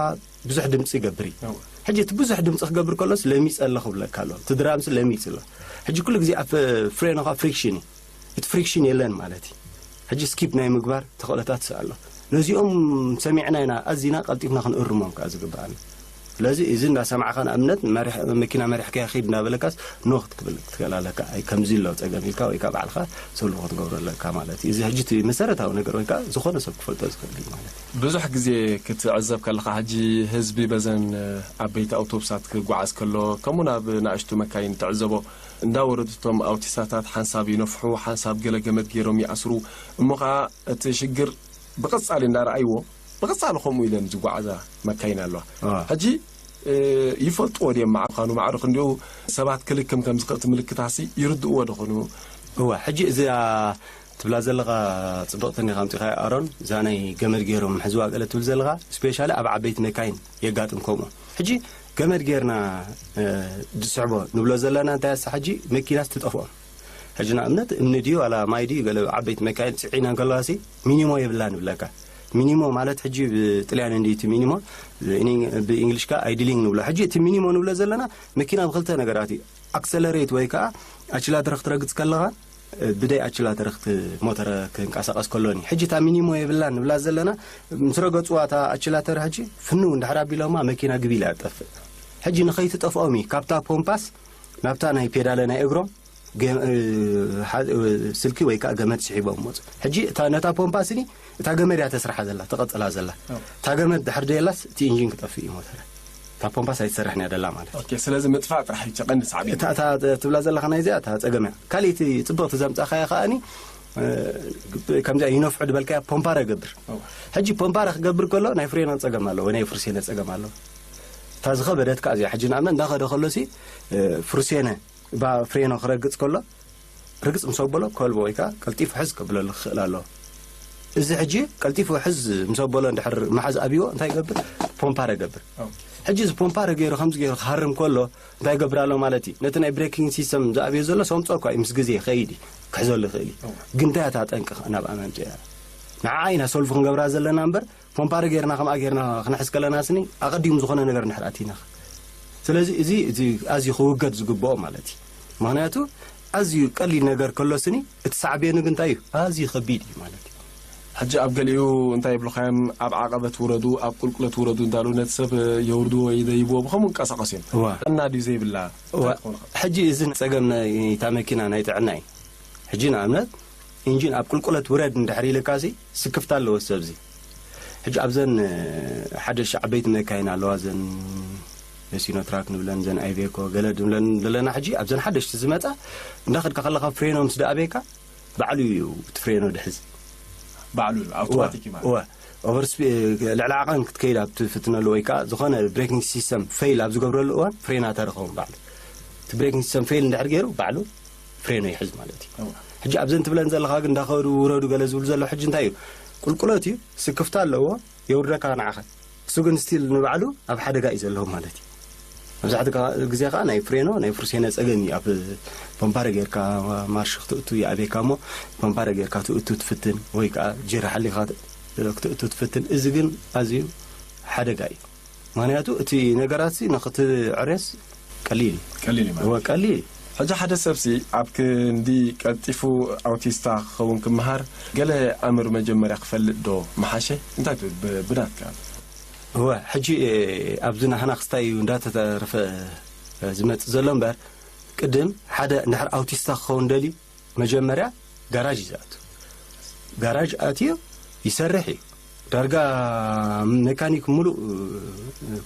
ብዙሕ ድምፂ ይገብር እዩ። ሕጂ እቲ ብዙሕ ድምፂ ክገብር ከሎስ ለሚፀ ኣሎ ክብለካ ኣሎ። እቲ ድራምስ ለሚፅ ኣሎ። ሕጂ ኩሉ ግዜ ኣብ ፍሬን ኻ ፍሪክሽን እዩ። እቲ ፍሪክሽን የለን ማለት እዩ። ሕጂ ስኪፕ ናይ ምግባር ተኽእሎታት ኣሎ። ነዚኦም ሰሚዕና ኢና ኣዚና ቀልጢፍና ክንእርሞም ከዓ ዝግባኣና። ስለዚ እዚ እንዳሰማዕካ ንኣብነት መኪና መሪሕካ ኺድ እንዳበለካስ ኖ ክትብል ትኽእል ኣለካ። ኣይ ከምዚ ኣሎ ፀገም ኢልካ ወይ ከዓ ባዕልካ ሰልፎ ክትገብሮ ኣለካ ማለት እዩ። እዚ ሕጂ እቲ መሰረታዊ ነገር ወይ ከዓ ዝኾነ ሰብ ክፈልጦ ዝኽእል እዩ ማለት እዩ። ብዙሕ ግዜ ክትዕዘብ ከለኻ ሕጂ ህዝቢ በዘን ዓበይቲ ኣውቶቡሳት ክጓዓዝ ከሎ ከምኡ ናብ ናእሽቱ መካይን ትዕዘቦ። እንዳወረዱ እቶም ኣውቲስታታት ሓንሳብ ይነፍሑ፣ ሓንሳብ ገለ ገመድ ገይሮም ይኣስሩ። እሞ ኸኣ እቲ ሽግር ብቐጻሊ እንዳረኣይዎ ብቐጻሊ ከምኡ ኢለን ዝጓዓዛ መካይን ኣለዋ። ሕጂ ይፈልጥዎ ድዮም ማዕረ ምዃኑ? ማዕረ ክንዲኡ ሰባት ክልክም ከም ዝኽእል እቲ ምልክታሲ ይርድእዎ ዶ ኾኑ? እወ፣ ሕጂ እዚኣ ትብላ ዘለኻ ጽብቕቲ እንዲኻ ኣምጺኻያ ኣሮን፣ እዛ ናይ ገመድ ገይሮም ሕዝዋ ገለ ትብል ዘለኻ፣ ስፔሻሊ ኣብ ዓበይቲ መካይን የጋጥም ከምኡ። ሕጂ ገመድ ጌርና ድስዕቦ ንብሎ ዘለና እንታይ ኣሳ ሕጂ መኪናስ ትጠፍኦም። ሕጂ ንኣብነት እምኒ ድዩ ዋላ ማይ ድዩ ገለ ዓበይቲ መካይን ጽዒና እንከለዋሲ ሚኒሞ የብላ ንብለካ። ሚኒሞ ማለት ሕጂ ብጥልያን እንዲ እቲ ሚኒሞ ብእንግሊሽ ከዓ ኣይድሊንግ ንብሎ። ሕጂ እቲ ሚኒሞ ንብሎ ዘለና መኪና ብክልተ ነገራት እዩ። ኣክሰለሬት ወይ ከዓ ኣችላተር ክትረግጽ ከለኻ ብደይ ኣችላተር ሞተረ ክንቀሳቀስ ከሎኒ። ሕጂ እታ ሚኒሞ የብላን ንብላ ዘለና ምስ ረገጽዋ እታ ኣችላተር ሕጂ ፍንው እንድሕር ኣቢሎማ መኪና ግቢላ እያ ትጠፍእ። ሕጂ ንኸይትጠፍኦም እዩ ካብታ ፖምፓስ ናብታ ናይ ፔዳለ ናይ እግሮም ገ- እ፣ ሓ- እ፣ ስልኪ ወይ ከዓ ገመድ ስሒቦም መፁ። ሕጂ እታ ነታ ፖምፓ ስኒ እታ ገመድ እያ ተስርሓ ዘላ፣ ተቐፅላ ዘላ። እታ ገመድ ድሕር ደየላስ እቲ ኢንጂን ክጠፍእ እዩ ሞተር። እታ ፖምፓስ ኣይትሰርሕን እያ ደላ ማለት እዩ። ኦኬ፣ ስለዚ ምጥፋእ ጥራሕ እዩ ቀንዲ ሳዕቤን። እታ እታ ትብላ ዘለኻ ናይ እዚኣ እታ ፀገም እያ። ካልእቲ ፅብቕቲ ዘምፃኻያ ከኣኒ ከምዚኣ ይነፍሑ ዝበልካያ ፖምፓረ ገብር። ሕጂ ፖምፓረ ክገብር ከሎ ናይ ፍሬኖ ፀገም ኣለዎ፣ ናይ ፍርሴነ ፀገም ኣለዎ። እታ ዝኸበደት ከዓ እዚኣ ሕጂ ንኣብነት እንዳኸደ ከሎሲ ፍርሴነ ባ ፍሬኖ ክረግፅ ከሎ ርግፅ ምስ ኣበሎ ከልቦ ወይ ከዓ ቀልጢፉ ሕዝ ከብለሉ ክኽእል ኣለዎ። እዚ ሕጂ ቀልጢፉ ሕዝ ምስ ኣበሎ እንድሕር መሓዝ ኣብይዎ እንታይ ይገብር? ፖምፓረ ገብር። ሕጂ እዚ ፖምፓረ ገይሩ ከምዚ ገይሩ ክሃርም ከሎ እንታይ ይገብር ኣሎ ማለት እዩ? ነቲ ናይ ብሬኪንግ ሲስተም ዝኣብዮ ዘሎ ሰምፆ እኳ እዩ፣ ምስ ግዜ ይኸይድ እዩ፣ ክሕዘሉ ይኽእል እዩ። ግን እንታይ እያ እታ ጠንቂ ናብ ኣመምፅያ ንዓ ኢና ሰልፉ ክንገብራ ዘለና እምበር ፖምፓሪ ጌርና ከምኣ ጌርና ክንሕዝ ከለና ስኒ ኣቐዲሙ ዝኾነ ነገር እንድሕር ኣቲና። ስለዚ እዚ እዚ ኣዝዩ ክውገድ ዝግብኦ ማለት እዩ። ምክንያቱ ኣዝዩ ቀሊል ነገር ከሎ ስኒ እቲ ሳዕቤኑ ግን እንታይ እዩ? ኣዝዩ ከቢድ እዩ ማለት እዩ። ሕጂ ኣብ ገሊኡ እንታይ ይብሉኻዮም፣ ኣብ ዓቐበት ውረዱ፣ ኣብ ቁልቁለት ውረዱ እንዳሉ ነቲ ሰብ የውርድዎ ይደይብዎ ብኸምኡ እንቀሳቐሱ እዮም። እዋ። ጥዕና ድዩ ዘይብላ? እዋ። እንታይ ትኾኑ? ሕጂ እዚ ጸገም ናይ እታ መኪና ናይ ጥዕና እዩ። ሕጂ ንኣብነት ኢንጂን ኣብ ቁልቁለት ውረድ እንድሕር ኢልካሲ ስክፍታ ኣለዎ ሰብዚ። ሕጂ ኣብዘን ሓደሽ ዓበይቲ መካይን ኣለዋ፣ ዘን ሲኖትራክ ንብለን ዘን ኣይቤኮ ገለ ንብለን ዘለና። ሕጂ ኣብዘን ሓደሽቲ ዝመጻ እንዳኸድካ ከለኻ ፍሬኖ ምስ ደኣቤካ ባዕሉ እዩ እቲ ፍሬኖ ድሕዝ። ባዕሉ ኣውቶማቲክ እዩ ማለት። እወ፣ ኦቨር ስፒ- ልዕሊ ዓቐን ክትከይድ ኣብ ትፍትነሉ ወይ ከዓ ዝኾነ ብሬኪንግ ሲስተም ፌል ኣብ ዝገብረሉ እዋን ፍሬና ተረኸውን ባዕሉ። እቲ ብሬኪንግ ሲስተም ፌል እንድሕር ገይሩ ባዕሉ ፍሬኖ ይሕዝ ማለት እዩ። ሕጂ ኣብዘን ትብለን ዘለኻ ግን እንዳኸዱ ውረዱ ገለ ዝብሉ ዘለዉ ሕጂ እንታይ እዩ? ቁልቁለት እዩ፣ ስክፍታ ኣለዎ፣ የውርደካ ንዓኻ። እሱ ግን ስቲል ንባዕሉ ኣብ ሓደጋ እዩ ዘለዎ ማለት እዩ። መብዛሕትኡ ግዜ ከዓ ናይ ፍሬኖ ናይ ፍርሴነ ጸገም እዩ። ኣብ ፖምፓረ ጌርካ ማርሽ ክትእቱ ይኣብየካ እሞ ፖምፓረ ጌርካ ትእቱ ትፍትን ወይ ከዓ ጀራ ሓሊኻ ክትእቱ ትፍትን። እዚ ግን ኣዝዩ ሓደጋ እዩ። ምክንያቱ እቲ ነገራት ንክትዕሬስ ቀሊል እዩ። ቀሊል እዩ ማለት እወ፣ ቀሊል እዩ። ሕጂ ሓደ ሰብሲ ኣብ ክንዲ ቀልጢፉ ኣውቲስታ ክኸውን ክምሃር ገለ ኣምር መጀመርያ ክፈልጥ ዶ ምሓሸ? እንታይ ትብል ብ- ብናትካ? እወ፣ ሕጂ ኣብዚ ናህና ክስታይ እዩ እንዳተተረፈ ዝመጽእ ዘሎ እምበር ቅድም ሓደ እንድሕር ኣውቲስታ ክኸውን ደልዩ መጀመርያ ጋራጅ እዩ ዝኣቱ። ጋራጅ ኣትዩ ይሰርሕ እዩ። ዳርጋ ሜካኒክ ሙሉእ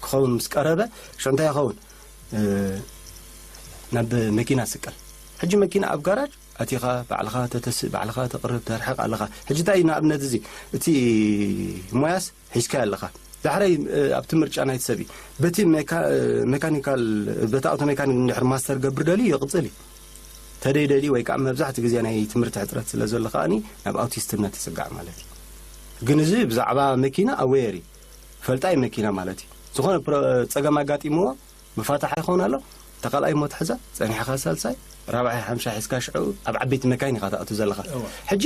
ክኸውን ምስ ቀረበ ሽዑ እንታይ ይኸውን? ናብ መኪና ስቀል። ሕጂ መኪና ኣብ ጋራጅ ኣቲኻ ባዕልኻ ተተስእ፣ ባዕልኻ ተቕርብ፣ ተርሕቕ ኣለኻ። ሕጂ እንታይ እዩ ንኣብነት እዚ እቲ ሞያስ ሒዝካዮ ኣለኻ። ዳሕራይ ኣብቲ ምርጫ ናይቲ ሰብ እዩ። በቲ ሜካ- ሜካኒካል በቲ ኣውቶ ሜካኒክ እንድሕር ማስተር ገብር ደልዩ ይቕጽል እዩ። ተደይደልዩ ወይ ከዓ መብዛሕትኡ ግዜ ናይ ትምህርቲ ሕፅረት ስለ ዘሎ ከኣኒ ናብ ኣውቲስትነት ይፅጋዕ ማለት እዩ። ግን እዚ ብዛዕባ መኪና ኣዌር እዩ፣ ፈልጣይ መኪና ማለት እዩ። ዝኾነ ፕሮ- ፀገም ኣጋጢምዎ መፋታሓ ይኸውን ኣሎ፣ ተካልኣይ ሞ ትሕዛ ጸኒሕኻ ሳልሳይ ራብዓይ ሓምሻ ሒዝካ ሽዑ ኣብ ዓበይቲ መካይን ኢኻ ትኣቱ ዘለኻ። ሕጂ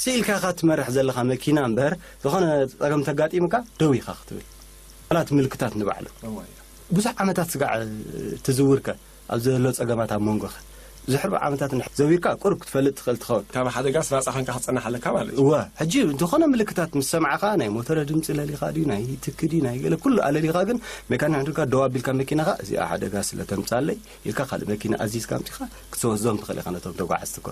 ስኢልካ ኢኻ ትመርሕ ዘለኻ መኪና እምበር ዝኾነ ፀገም ተጋጢምካ ደው ኢኻ ክትብል። ቃላት ምልክታት ንባዕሉ ብዙሕ ዓመታት ስጋዕ ትዝውርከ ኣብ ዘሎ ጸገማት ኣብ መንጎኸ ዝሕርብ ዓመታት እንድሕር ዘዊርካ ቁሩብ ክትፈልጥ ትኽእል ትኸውን። ካብ ሓደጋስ ናጻ ኮንካ ክትጸንሕ ኣለካ ማለት እዩ። እወ፣ ሕጂ ዝኾነ ምልክታት ምስ ሰማዕኻ ናይ ሞተረ ድምፂ ለሊኻ ድዩ ናይ ትኪ ድዩ ናይ ገለ ኩሉ ኣለሊኻ ግን ሜካኒክ ሕድርካ ደው ኣቢልካ መኪናኻ እዚኣ ሓደጋ ስለ ተምጻለይ ኢልካ ካልእ መኪና ኣዚዝካ ኣምጺኻ ክትወስዶም ትኽእል ኢኻ ነቶም ተጓዓዝቲ እኮ።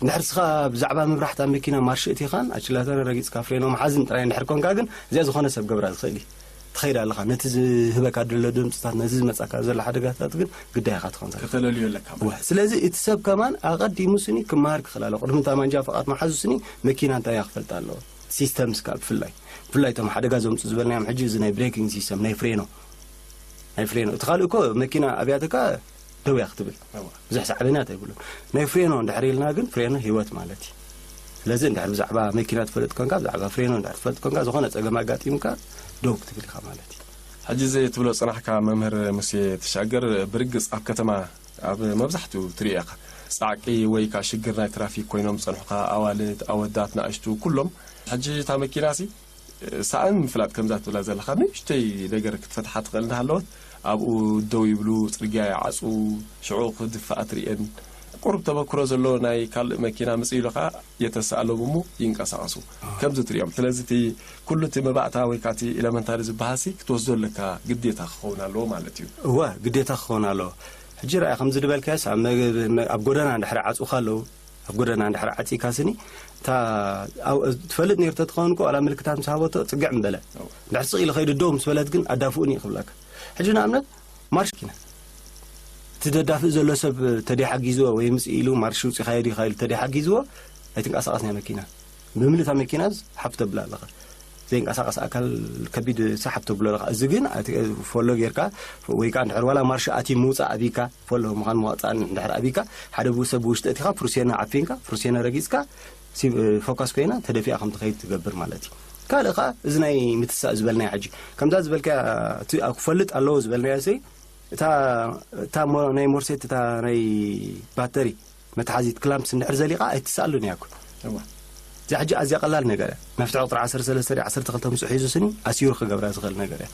እንድሕር ስኻ ብዛዕባ ምብራሕታ መኪና ማርሽ እቲኻን ኣችላተረ ረጊጽካ ፍሬኖ መሓዝን ጥራይ እንድሕር ኮንካ ግን እዚኣ ዝኾነ ሰብ ገብራ ዝኽእል እዩ። ትኸይድ ኣለኻ ነቲ ዝህበካ ድሎ ድምፅታት ነዚ ዝመፃካ ዘሎ ሓደጋታት ግን ግዳይኻ ትኾን ዘለካ። ከተለልዮ ኣለካ ማለት ወ- ስለዚ እቲ ሰብ ከማን ኣቐዲሙ ስኒ ክመሃር ክኽእል ኣለዎ። ቅድሚ እታ ማንጃ ፍቓድ መሓዙ ስኒ መኪና እንታይ እያ ክፈልጥ ኣለዎ። ሲስተምስ ከዓ ብፍላይ ብፍላይ እቶም ሓደጋ ዘምፁ ዝበልናዮም ሕጂ እዚ ናይ ብሬኪንግ ሲስተም ናይ ፍሬኖ ናይ ፍሬኖ እቲ ካልእ እኮ መኪና ኣብያትካ ደው እያ ክትብል ብዙሕ ሳዕቤናት ኣይብሉን። ናይ ፍሬኖ እንድሕር ኢልና ግን ፍሬኖ ህይወት ማለት እዩ። ስለዚ እንድሕር ብዛዕባ መኪና ትፈልጥ ኮንካ ብዛዕባ ፍሬኖ እንድሕር ትፈልጥ ኮንካ ዝኾነ ፀገም ኣጋጢምካ ደው ክትብል ኢኻ ማለት እዩ። ሕጂ እዚ ትብሎ ጽናሕካ መምህር ሙሴ ተሻገር ብርግጽ ኣብ ከተማ ኣብ መብዛሕትኡ ትሪኦ ኢኻ ጻዕቂ ወይ ከኣ ሽግር ናይ ትራፊክ ኮይኖም ዝጸንሑኻ ኣዋልድ ኣወዳት ንኣሽቱ ኩሎም ሕጂ እታ መኪናሲ ሳእን ምፍላጥ ከምዛ ትብላ ዘለኻ ንእሽተይ ነገር ክትፈትሓ ትኽእል እንዳሃለወት ኣብኡ ደው ይብሉ ጽርግያ ይዓጽዉ ሽዑ ክድፍኣ ትርእየን ቁሩብ ተመክሮ ዘሎ ናይ ካልእ መኪና ምጽእ ኢሉ ከኣ የተሳእሎም እሞ ይንቀሳቐሱ ከምዚ ትሪኦም ስለዚ እቲ ኩሉ እቲ መባእታ ወይ ከዓ እቲ ኤለመንታሪ ዝበሃልሲ ክትወስዶ ኣለካ ግዴታ ክኸውን ኣለዎ ማለት እዩ እወ ግዴታ ክኸውን ኣለዎ። ሕጂ ርኣያ ከምዚ ዝበልካዮስ ኣብ መግ- መ- ኣብ ጎደና እንድሕር ዓጹኻ ኣለዉ፣ ኣብ ጎደና እንድሕር ዓጺካ ስኒ እታ ኣብ- ትፈልጥ ነይሩ ተትኸውን እኮ ዋላ ምልክታት ምስ ሃበቶ ጽግዕ ምበለ። ድሕር ስቕ ኢሉ ከይዱ ደው ምስ በለት ግን ኣዳፍኡኒ እዩ ክብለካ። ሕጂ ንኣብነት ማርሽ ኪና እቲ ደዳፍእ ዘሎ ሰብ ተደይ ሓጊዝዎ ወይ ምስ ኢሉ ማርሽ ውጺ ካየዲ ካይሉ ተደይ ሓጊዝዎ ኣይትንቀሳቐስ ናይ መኪና ብምልእታ መኪና ሓፍ ተብላ ኣለኻ። ዘይንቀሳቐስ ኣካል ከቢድ ሰሓብ ተብሎ ኣለኻ። እዚ ግን ኣቲ- ፎሎ ጌርካ ወይ ከዓ እንድሕር ዋላ ማርሽ ኣቲ ምውፃእ ኣቢካ ፎሎ ምዃን ምዋፃእን እንድሕር ኣቢካ ሓደ ብ- ሰብ ብውሽጢ እቲኻ ፍሩሴና ዓፊንካ ፍሩሴና ረጊፅካ ሲ- ፎካስ ኮይና ተደፊኣ ከም ትኸይድ ትገብር ማለት እዩ። ካልእ ከዓ እዚ ናይ ምትሳእ ዝበልናዮ ሕጂ ከምዛ ዝበልካ እቲ ኣብ ክፈልጥ ኣለዎ ዝበልናዮ ሲ እታ እታ ሞ- ናይ ሞርሴት እታ ናይ ባተሪ መትሓዚት ክላምፕስ እንድሕር ዘሊቓ ኣይትስኣሉን እያ እኮ። እዋ። እዚኣ ሕጂ ኣዝያ ቀላል ነገር እያ። መፍትሒ ቁጥሪ ዓሰርተ ሰለስተ ዓሰርተ ክልተ ምስኡ ሒዙ ስኒ ኣሲሩ ክገብራ ዝኽእል ነገር እያ።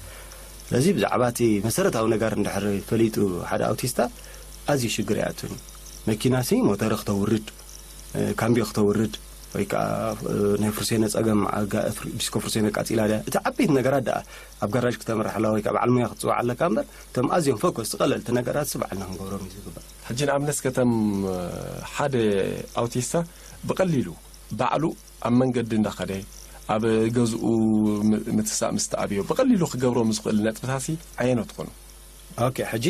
ስለዚ ብዛዕባ እቲ መሰረታዊ ነገር እንድሕር ፈሊጡ ሓደ ኣውቲስታ ኣዝዩ ሽግር ይኣቱን እዩ። መኪና ሲ ሞተር ክተውርድ፣ እ፣ ካምቢዮ ክተውርድ ወይ ከዓ እ፣ ናይ ፍርሴነ ጸገም ኣጋ- ፍር- ዲስኮ ፍርሴነ ቃጺላ ድያ እቲ ዓበይቲ ነገራት ደኣ ኣብ ጋራጅ ክተምርሕ ኣለዋ ወይ ከዓ በዓል ሙያ ክትጽዋዕ ኣለካ እምበር እቶም ኣዝዮም ፎከስ ቀለልቲ ነገራት ሲ በዓልና ክንገብሮም እዩ ዝግባእ። ሕጂ ንኣብነት ከተም ሓደ ኣውቲስታ ብቐሊሉ ባዕሉ ኣብ መንገዲ እንዳኸደ ኣብ ገዝኡ ም- ምትሳእ ምስ ተኣብዮ ብቐሊሉ ክገብሮም ዝኽእል ነጥብታሲ ኣየኖት ትኾኑ? ኦኬ፣ ሕጂ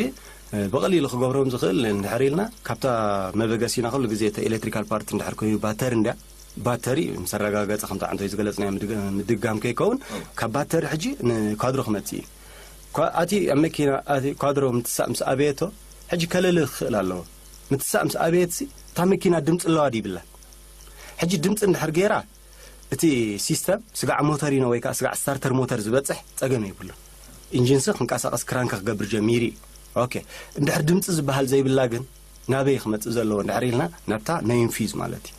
እ፣ ብቐሊሉ ክገብሮም ዝኽእል እንድሕር ኢልና ካብታ መበገሲና ኩሉ ግዜ እቲ ኤሌክትሪካል ፓርት እንድሕር ኮይኑ ባተሪ እንድያ ባተሪ ምስ ኣረጋገጸ ከምታ ዓንቶይ ዝገለጽናዮ ምድግ- ምድጋም ከይከውን ካብ ባተሪ ሕጂ ንኳድሮ ክመጽእ እዩ። ኳ- ኣቲ ኣብ መኪና ኣቲ ኳድሮ ምትሳእ ምስ ኣበየቶ ሕጂ ከለልእ ክኽእል ኣለዎ። ምትሳእ ምስ ኣበየትሲ እታ መኪና ድምፂ ኣለዋ ድይብላ። ሕጂ ድምፂ እንድሕር ገይራ እቲ ሲስተም ስጋዕ ሞተር ኢኖ ወይ ከዓ ስጋዕ ስታርተር ሞተር ዝበፅሕ ፀገም የብሉ። ኢንጂንሲ ክንቀሳቀስ ክራንክ ክገብር ጀሚሩ እዩ። ኦኬ፣ እንድሕር ድምፂ ዝበሃል ዘይብላ ግን ናበይ ክመፅእ ዘለዎ እንድሕር ኢልና ናብታ ሜይን ፊዝ ማለት እዩ።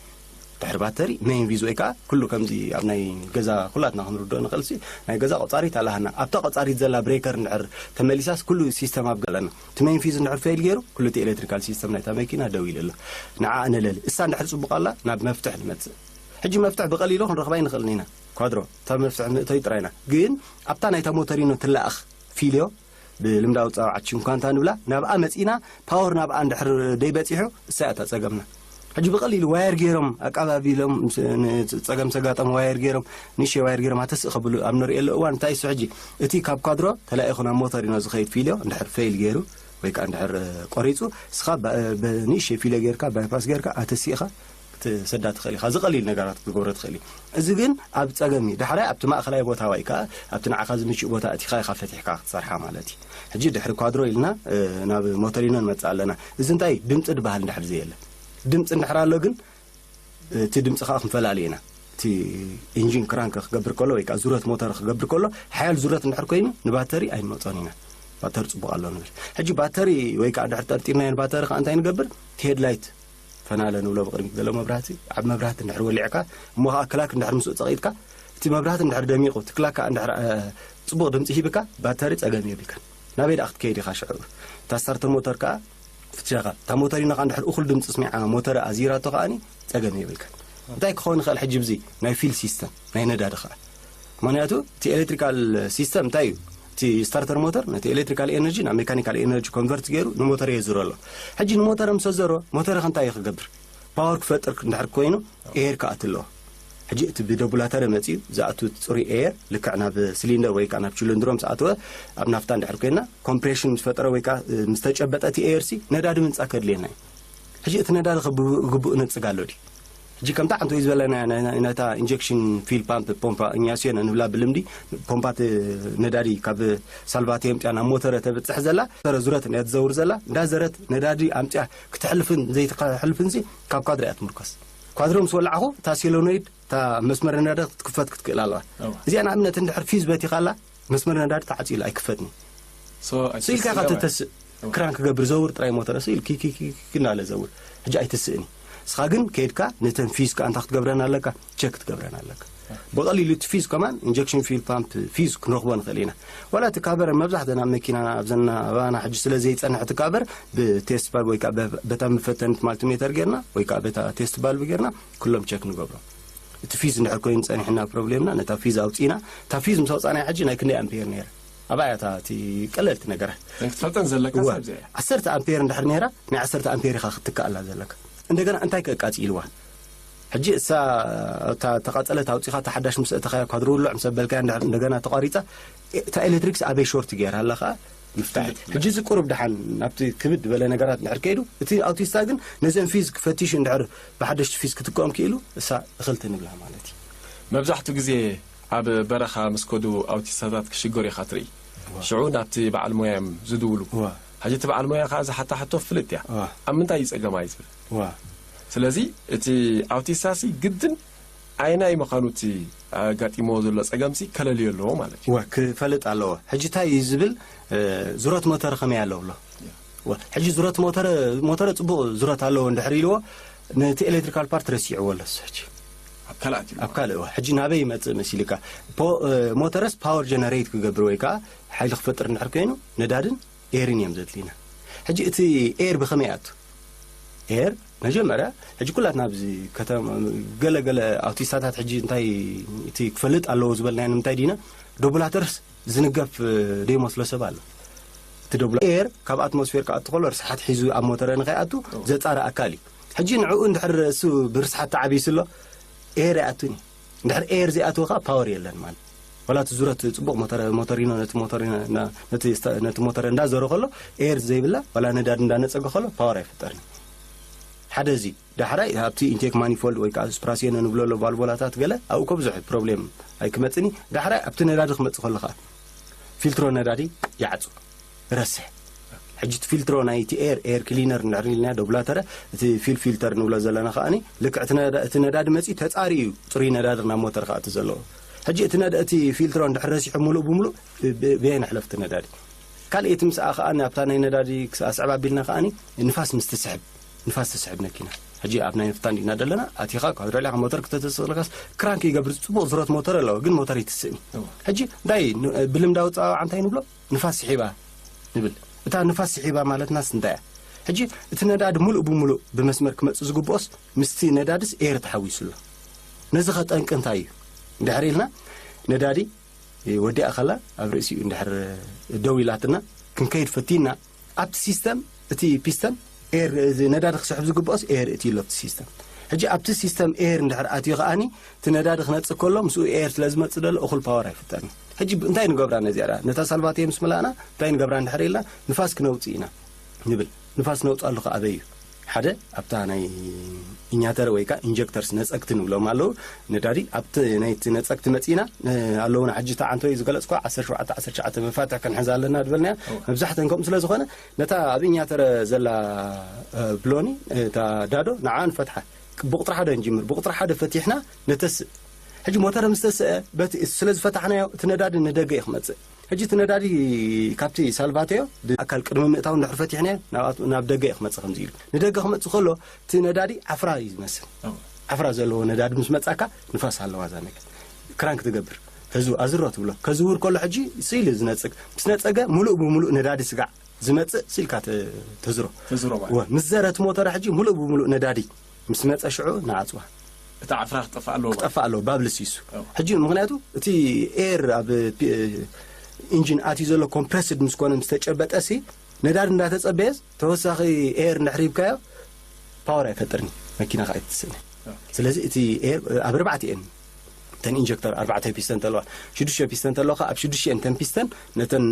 ድሕሪ ባተሪ ሜይን ፊዝ ወይ ከዓ ኩሉ ከምዚ ኣብ ናይ ገዛ ኩላትና ክንርድኦ ንኽእል ሲ ናይ ገዛ ቆፃሪት ኣለሃና ኣብታ ቆፃሪት ዘላ ብሬከር እንድሕር ተመሊሳስ ኩሉ ሲስተም ኣብ ገለና እቲ ሜይን ፊዝ እንድሕር ፌል ገይሩ ኩሉ እቲ ኤሌክትሪካል ሲስተም ናይታ መኪና ደው ኢሉ ኣሎ። ንዓ ነለሊ እሳ እንድሕር ፅቡቅ ኣላ ናብ መፍትሕ ንመፅእ። ሕጂ መፍትሕ ብቀሊሉ ክንረኽባ ይንኽእል ኢና። ኳድሮ እታ መፍትሕ ምእተይ ጥራይና ግን ኣብታ ናይታ ሞተሪኖ ትለኣኽ ፊልዮ ብልምዳዊ ጻውዓት ቺንኳንታ ንብላ ናብኣ መጺና ፓወር ናብኣ እንድሕር ደይበጺሑ እሳ እታ ጸገምና። ሕጂ ብቐሊሉ ዋየር ገይሮም ኣቃባቢሎም ጸገም ሰጋጠም ዋየር ገይሮም ንእሽተይ ዋየር ገይሮም ኣተስእ ከብሉ ኣብ ንርእየሉ እዋን እንታይ እሱ ሕጂ እቲ ካብ ኳድሮ ተላኢኹ ናብ ሞተር ኢና ዝኸይድ ፊልዮ እንድሕር ፌል ገይሩ ወይ ከዓ እንድሕር ቆሪጹ እስኻ ንእሽተይ ፊልዮ ገይርካ ባይፓስ ገይርካ ኣተሲእኻ ክትሰዳ ትኽእል ኢኻ። ዝቐሊል ነገራት ክትገብሮ ትኽእል እዩ። እዚ ግን ኣብ ጸገም እዩ። ዳሕራይ ኣብቲ ማእኸላይ ቦታ ወይ ከዓ ኣብቲ ንዓኻ ዝምችእ ቦታ እቲኻ ኢኻ ፈቲሕካ ክትሰርሓ ማለት እዩ። ሕጂ ድሕሪ ኳድሮ ኢልና ናብ ሞተሪኖ ንመጽእ ኣለና። እዚ እንታይ ድምፂ ዝበሃል እንድሕር ዘየለ ድምፂ እንድሕር ኣሎ ግን እቲ ድምፂ ከዓ ክንፈላልየ ኢና። እቲ ኢንጂን ክራንክ ክገብር ከሎ ወይ ከዓ ዙረት ሞተር ክገብር ከሎ ሓያል ዙረት እንድሕር ኮይኑ ንባተሪ ኣይንመፆን ኢና። ባተሪ ፅቡቅ ኣሎ ንብል። ሕጂ ባተሪ ወይ ከዓ ድሕር ጠርጢርናዮ ንባተሪ ከዓ እንታይ ንገብር? እቲ ሄድላይት ፈናለ ንብሎ ብቅድሚት ዘሎ መብራህቲ ዓብ መብራህቲ እንድሕር ወሊዕካ እሞ ከዓ ክላክ እንድሕር ምስኡ ፀቒጥካ እቲ መብራህቲ እንድሕር ደሚቑ እቲ ክላክ ከዓ እንድሕር ፅቡቅ ድምፂ ሂብካ ባተሪ ፀገም የብልካን። ናበይ ደኣ ክትከይድ ኢኻ ሽዑ? እታ ስታርተር ሞተር ከዓ ፍትሸኻ እታ ሞተሪኖ ከዓ እንድሕር እኹል ድምፂ ስሚዓ ሞተር ኣዚራቶ ከዓኒ ፀገም የብልካን። እንታይ ክኸውን ይኽእል ሕጂ ብዚ ናይ ፊል ሲስተም ናይ ነዳዲ ከዓ ምክንያቱ እቲ ኤሌክትሪካል ሲስተም እንታይ እዩ? እቲ ስታርተር ሞተር ነቲ ኤሌክትሪካል ኤነርጂ ናብ ሜካኒካል ኤነርጂ ኮንቨርት ገይሩ ንሞተር የዝሮ ኣሎ። ሕጂ ንሞተር ምስ ኣዘሮ ሞተር እንታይ እዩ ክገብር? ፓወር ክፈጥር እንድሕር ኮይኑ ኤር ክኣቱ ኣለዎ። ሕጂ እቲ ብደቡላተር መፂኡ ዝኣቱ ፅሩይ ኤር ልክዕ ናብ ሲሊንደር ወይ ከዓ ናብ ችሉንድሮ ምስ ኣተወ ኣብ ናፍታ እንድሕር ኮይና ኮምፕሬሽን ምስ ፈጠረ ወይ ከዓ ምስ ተጨበጠ እቲ ኤር ሲ ነዳዲ ምንፃ ከድልየና እዩ። ሕጂ እቲ ነዳዲ ግቡእ ነፅግ ኣሎ ድዩ? ሕጂ ከምታ ዓንቶ እዩ ዝበለና ነታ ኢንጀክሽን ፊል ፓምፕ ፖምፓ እኛስዮን እንብላ ብልምዲ ፖምፓ ነዳዲ ካብ ሳልቫቴ ኣምፅያ ናብ ሞተረ ተብፅሕ ዘላ ሞተረ ዙረት እያ ትዘውር ዘላ እንዳዘረት ነዳዲ ኣምፅያ ክትሕልፍን ዘይትሕልፍን ሲ ካብ ኳድሮ እያ ትምርኮስ። ኳድሮ ምስ ወላዕኹ እታ ሴሎኖይድ እታ መስመር ነዳዲ ክትክፈት ክትክእል ኣለዋ። እዚኣ ንኣብነት እንድሕር ፊዝ በቲኻላ መስመር ነዳዲ ተዓፂሉ ኣይክፈትኒ። ስኢልካ ኢኻ ተተስእ ክራን ክገብር ዘውር ጥራይ ሞተር ስኢል ኪኪኪኪ እናለ ዘውር ሕጂ ኣይትስእኒ። እስኻ ግን ከይድካ ነተን ፊዝ ከዓ እንታይ ክትገብረን ኣለካ? ቸክ ክትገብረን ኣለካ። ብቐሊሉ እቲ ፊዝ ከማን ኢንጀክሽን ፊል ፓምፕ ፊዝ ክንረኽቦ ንኽእል ኢና። ዋላ እቲ ካቨር መብዛሕተና ኣብ መኪናና ኣብዘና ኣባና ሕጂ ስለ ዘይፀንሕ እቲ ካቨር ብቴስት ባልብ ወይ ከዓ በታ መፈተኒት ማልቲሜተር ጌርና ወይ ከዓ በታ ቴስት ባልብ ጌርና ኩሎም ቸክ ንገብሮም። እቲ ፊዝ እንድሕር ኮይኑ ጸኒሕና ፕሮብሌምና ነታ ፊዝ ኣውጺእና እታ ፊዝ ምስ ኣውጻእናያ ሕጂ ናይ ክንደይ ኣምፔር ነይራ? ኣብኣ እያ እታ እቲ ቀለልቲ ነገራት። ክትፈልጠን ዘለካ እዋ ሰብዚ እያ። ዓሰርተ ኣምፔር እንድሕር ነይራ፣ ናይ ዓሰርተ ኣምፔር ኢኻ ክትትክኣላ ዘለካ። እንደገና እንታይ ከቃፂልዋ? ሕጂ እሳ እታ ተቃፀለት ኣውፂኻ፣ እታ ሓዳሽ ምስ እተኻያ ኳድርውሎዕ ምስ ኣበልካያ እንድሕር እንደገና ተቋሪፃ፣ እታ ኤሌክትሪክስ ኣበይ ሾርት ገይራ ኣላ ከዓ ምፍታሕ። ሕጂ እዚ ቁሩብ ደሓን ናብቲ ክብድ ዝበለ ነገራት እንድሕር ከይዱ፣ እቲ ኣውቲስታ ግን ነዘን ፊዝ ክፈትሽ እንድሕር ብሓደሽቲ ፊዝ ክትከኦም ክኢሉ፣ እሳ እኽልቲ ንብላ ማለት እዩ። መብዛሕትኡ ግዜ ኣብ በረኻ ምስ ከዱ ኣውቲስታታት ክሽገሩ ኢኻ ትርኢ። ሽዑ ናብቲ በዓል ሞያ እዮም ዝድውሉ። ዋ ሕጂ እቲ በዓል ሞያ ከዓ ዝሓታ ሕቶ ፍልጥ እያ። ዋ ኣብ ምንታይ እዩ ጸገማይ ዝብል። ዋ ስለዚ እቲ ኣውቲስታሲ ግድን ኣየናይ ምዃኑ እቲ ኣጋጢሞ ዘሎ ጸገምሲ ከለልዮ ኣለዎ ማለት እዩ። ዋ ክፈልጥ ኣለዎ። ሕጂ እንታይ እዩ ዝብል፣ እ፣ ዙረት ሞተር ከመይ ኣለዎ ብሎ። ዋ፣ ሕጂ ዙረት ሞተር፣ ሞተር ጽቡቕ ዙረት ኣለዎ እንድሕር ኢልዎ፣ ነቲ ኤሌክትሪካል ፓርት ረሲዕዎ ኣሎ እሱ ሕጂ። ኣብ ካልኣት እዩ። ኣብ ካልእ ዋ፣ ሕጂ ናበይ ይመጽእ መሲልካ? ፖ-፣ እ፣ ሞተርስ ፓወር ጀነሬት ክገብር ወይ ከዓ ሓይሊ ክፈጥር እንድሕር ኮይኑ፣ ነዳድን ኤርን እዮም ዘድልዩና። ሕጂ እቲ ኤር ብኸመይ ኣቱ? ኤር መጀመርያ፣ ሕጂ ኩላትና ኣብዚ ከተማ፣ ገለገለ ኣውቲስታታት ሕጂ እንታይ እቲ ክፈልጥ ኣለዎ ዝበልናዮ ንምንታይ ዲና? ዶቡላተርስ ዝንገፍ፣ እ፣ ደይመስሎ ሰብ ኣሎ። እቲ ዶቡላ-፣ ኤር ካብ ኣትሞስፌር ክኣቱ ከሎ ርስሓት ሒዙ ኣብ ሞተረ ንኸይኣቱ ዘጻሪ ኣካል እዩ። ሕጂ ንዕኡ እንድሕር እሱ ብርስሓት ተዓቢሱ ኣሎ፣ ኤር ኣይኣቱን እዩ። እንድሕር ኤር ዘይኣትዎ ከዓ ፓወር የለን ማለት። ዋላ እቲ ዙረት ጽቡቕ ሞተረ-፣ ሞተሪኖ ነቲ ሞተሪኖ እና-፣ ነቲ ስታ-፣ ነቲ ሞተር እንዳዞረ ከሎ፣ ኤር ዘይብላ ዋላ ነዳዲ እንዳነጸገ ከሎ ፓወር ኣይፍጠርን። ሓደ እዚ። ዳሕራይ ኣብቲ ኢንቴክ ማኒፎልድ ወይ ከዓ ስፕራሲዮን ንብሎ ኣሎ ቫልቮላታት ገለ ኣብኡ እኮ ብዙሕ ፕሮብሌም ኣይክመጽእን እዩ። ዳሕራይ ኣብቲ ነዳዲ ክመጽእ ከሎ ከዓ ፊልትሮ ነዳዲ ይዓጹ፣ ረስሕ። ሕጂ እቲ ፊልትሮ ናይቲ ኤር፣ ኤር ክሊነር እንድሕር ኢልና ዶብላተረ፣ እቲ ፊል ፊልተር ንብሎ ዘለና ከኣኒ ልክዕ እቲ ነዳ-፣ እቲ ነዳዲ መጺኡ ተጻሪ እዩ ጽሩይ ነዳዲ ናብ ሞተር ክኣቱ ዘለዎ። ሕጂ እቲ ነዳ-፣ እቲ ፊልትሮ እንድሕር ረሲሑ ምሉእ ብምሉእ ብ-፣ ብ-፣ ብየን ሕለፍቲ ነዳዲ። ካልእ እቲ ምስኣ ከኣ ኣብታ ናይ ነዳዲ ክስ-፣ ኣስዕብ ኣቢልና ከኣኒ ንፋስ ምስ ትስሕብ፣ ንፋስ ትስሕብ መኪና። ሕጂ ኣብ ናይ ንፍታ እንዲና ዘለና፣ ኣቲኻ ካብ ርዕሊኻ ሞተር ክተተስልካስ ክራንክ ይገብር፣ ጽቡቕ ዝረት ሞተር ኣለዎ፣ ግን ሞተር ይትስእኒ። ሕጂ እንታይ ን-፣ ብልምዳዊ ጸዋውዓ እንታይ ንብሎ? ንፋስ ስሒባ ንብል። እታ ንፋስ ስሒባ ማለትናስ እንታይ እያ? ሕጂ እቲ ነዳዲ ሙሉእ ብሙሉእ ብመስመር ክመጽእ ዝግብኦስ ምስቲ ነዳድስ ኤር ተሓዊሱ ኣሎ። ነዚ ኸ ጠንቂ እንታይ እዩ? እንድሕር ኢልና ነዳዲ ወዲኣ ከላ ኣብ ርእሲኡ እንድሕር ደው ኢላትና ክንከይድ ፈቲና ኣብቲ ሲስተም እቲ ፒስተን ኤር እዚ ነዳዲ ክስሕብ ዝግብኦስ ኤር እቲ ኣሎ ኣብቲ ሲስተም። ሕጂ ኣብቲ ሲስተም ኤር እንድሕር ኣትዩ ከኣኒ እቲ ነዳዲ ክነጽእ ከሎ ምስኡ ኤር ስለ ዝመጽእ ዘሎ እኹል ፓወር ኣይፍጠርን። ሕጂ እንታይ ንገብራ ነዚኣ ደኣ? ነታ ሳልቫቴ ምስ መላእና እንታይ ንገብራ እንድሕር ኢልና ንፋስ ክነውጽእ ኢና ንብል። ንፋስ ነውጽኣሉ ከ ኣበይ እዩ? ሓደ ኣብታ ናይ ኢኛተረ ወይ ከዓ ኢንጀክተርስ ነጸግቲ ንብሎም ኣለዉ። ነዳዲ ኣብቲ ናይቲ ነጸግቲ መጺእና፣ እ፣ ኣለዉና። ሕጂ እታ ዓንቶ እዩ ዝገለጽኳ ዓሰርተ ሸውዓተ ዓሰርተ ትሽዓተ መፋትሕ ክንሕዝ ኣለና ዝበልናያ። መብዛሕተን ከምኡ ስለ ዝኾነ ነታ ኣብ ኢኛተረ ዘላ፣ እ፣ ብሎኒ፣ እታ ዳዶ ንዓ ንፈትሓ። ብቁጥሪ ሓደ ንጅምር። ብቁጥሪ ሓደ ፈቲሕና ነተስእ። ሕጂ ሞተር ምስ ተስአ በቲ ስለ ዝፈታሕናዮ እቲ ነዳዲ ንደገ እዩ ክመጽእ። ሕጂ እቲ ነዳዲ ካብቲ ሳልቫቴዮ ብኣካል ቅድሚ ምእታው እንድሕር ፈቲሕናዮ ናብ ኣት-፣ ናብ ደገ እዩ ክመጽእ ከምዚ ኢሉ። ንደገ ክመጽእ ከሎ እቲ ነዳዲ ዓፍራ እዩ ዝመስል። ዓፍራ ዘለዎ ነዳዲ ምስ መጻካ ንፋስ ኣለዋ እዛ ነገር። ክራንክ ትገብር። ሕዙ ኣዝሮ ትብሎ። ከዝውር ከሎ ሕጂ ስኢሉ ዝነጽግ። ምስ ነጸገ ሙሉእ ብሙሉእ ነዳዲ ስጋዕ ዝመጽእ ስኢልካ ተ-፣ ተዝሮ። ተዝሮ ማለት። ወ-፣ ምስ ዘረ እቲ ሞተር ሕጂ ሙሉእ ብሙሉእ ነዳዲ ምስ መጸ ሽዑ ንዓጽዋ። እታ ዓፍራ ክጠፍእ ኣለዎ ማለት። ክጠፍእ ኣለዎ፣ ባብ ልሲሱ። ሕጂ ምኽንያቱ እቲ ኤር ኣብ ፒ-፣ ኢንጂን ኣትዩ ዘሎ ኮምፕረስድ ምስ ኮነ ምስ ተጨበጠ ሲ ነዳዲ እንዳተጸበየስ ተወሳኺ ኤር እንድሕር ሂብካዮ ፓወር ኣይፈጥርን እዩ፣ መኪና ከዓ ኣይትስእን። ስለዚ እቲ ኤር ኣብ ኣርባዕተ እየን እተን ኢንጀክተር ኣርባዕተ ፒስተን ተለዋ፣ ሽዱሽተ ፒስተን ተለዋ፣ ኣብ ሽዱሽተ እተን ፒስተን ነተን፣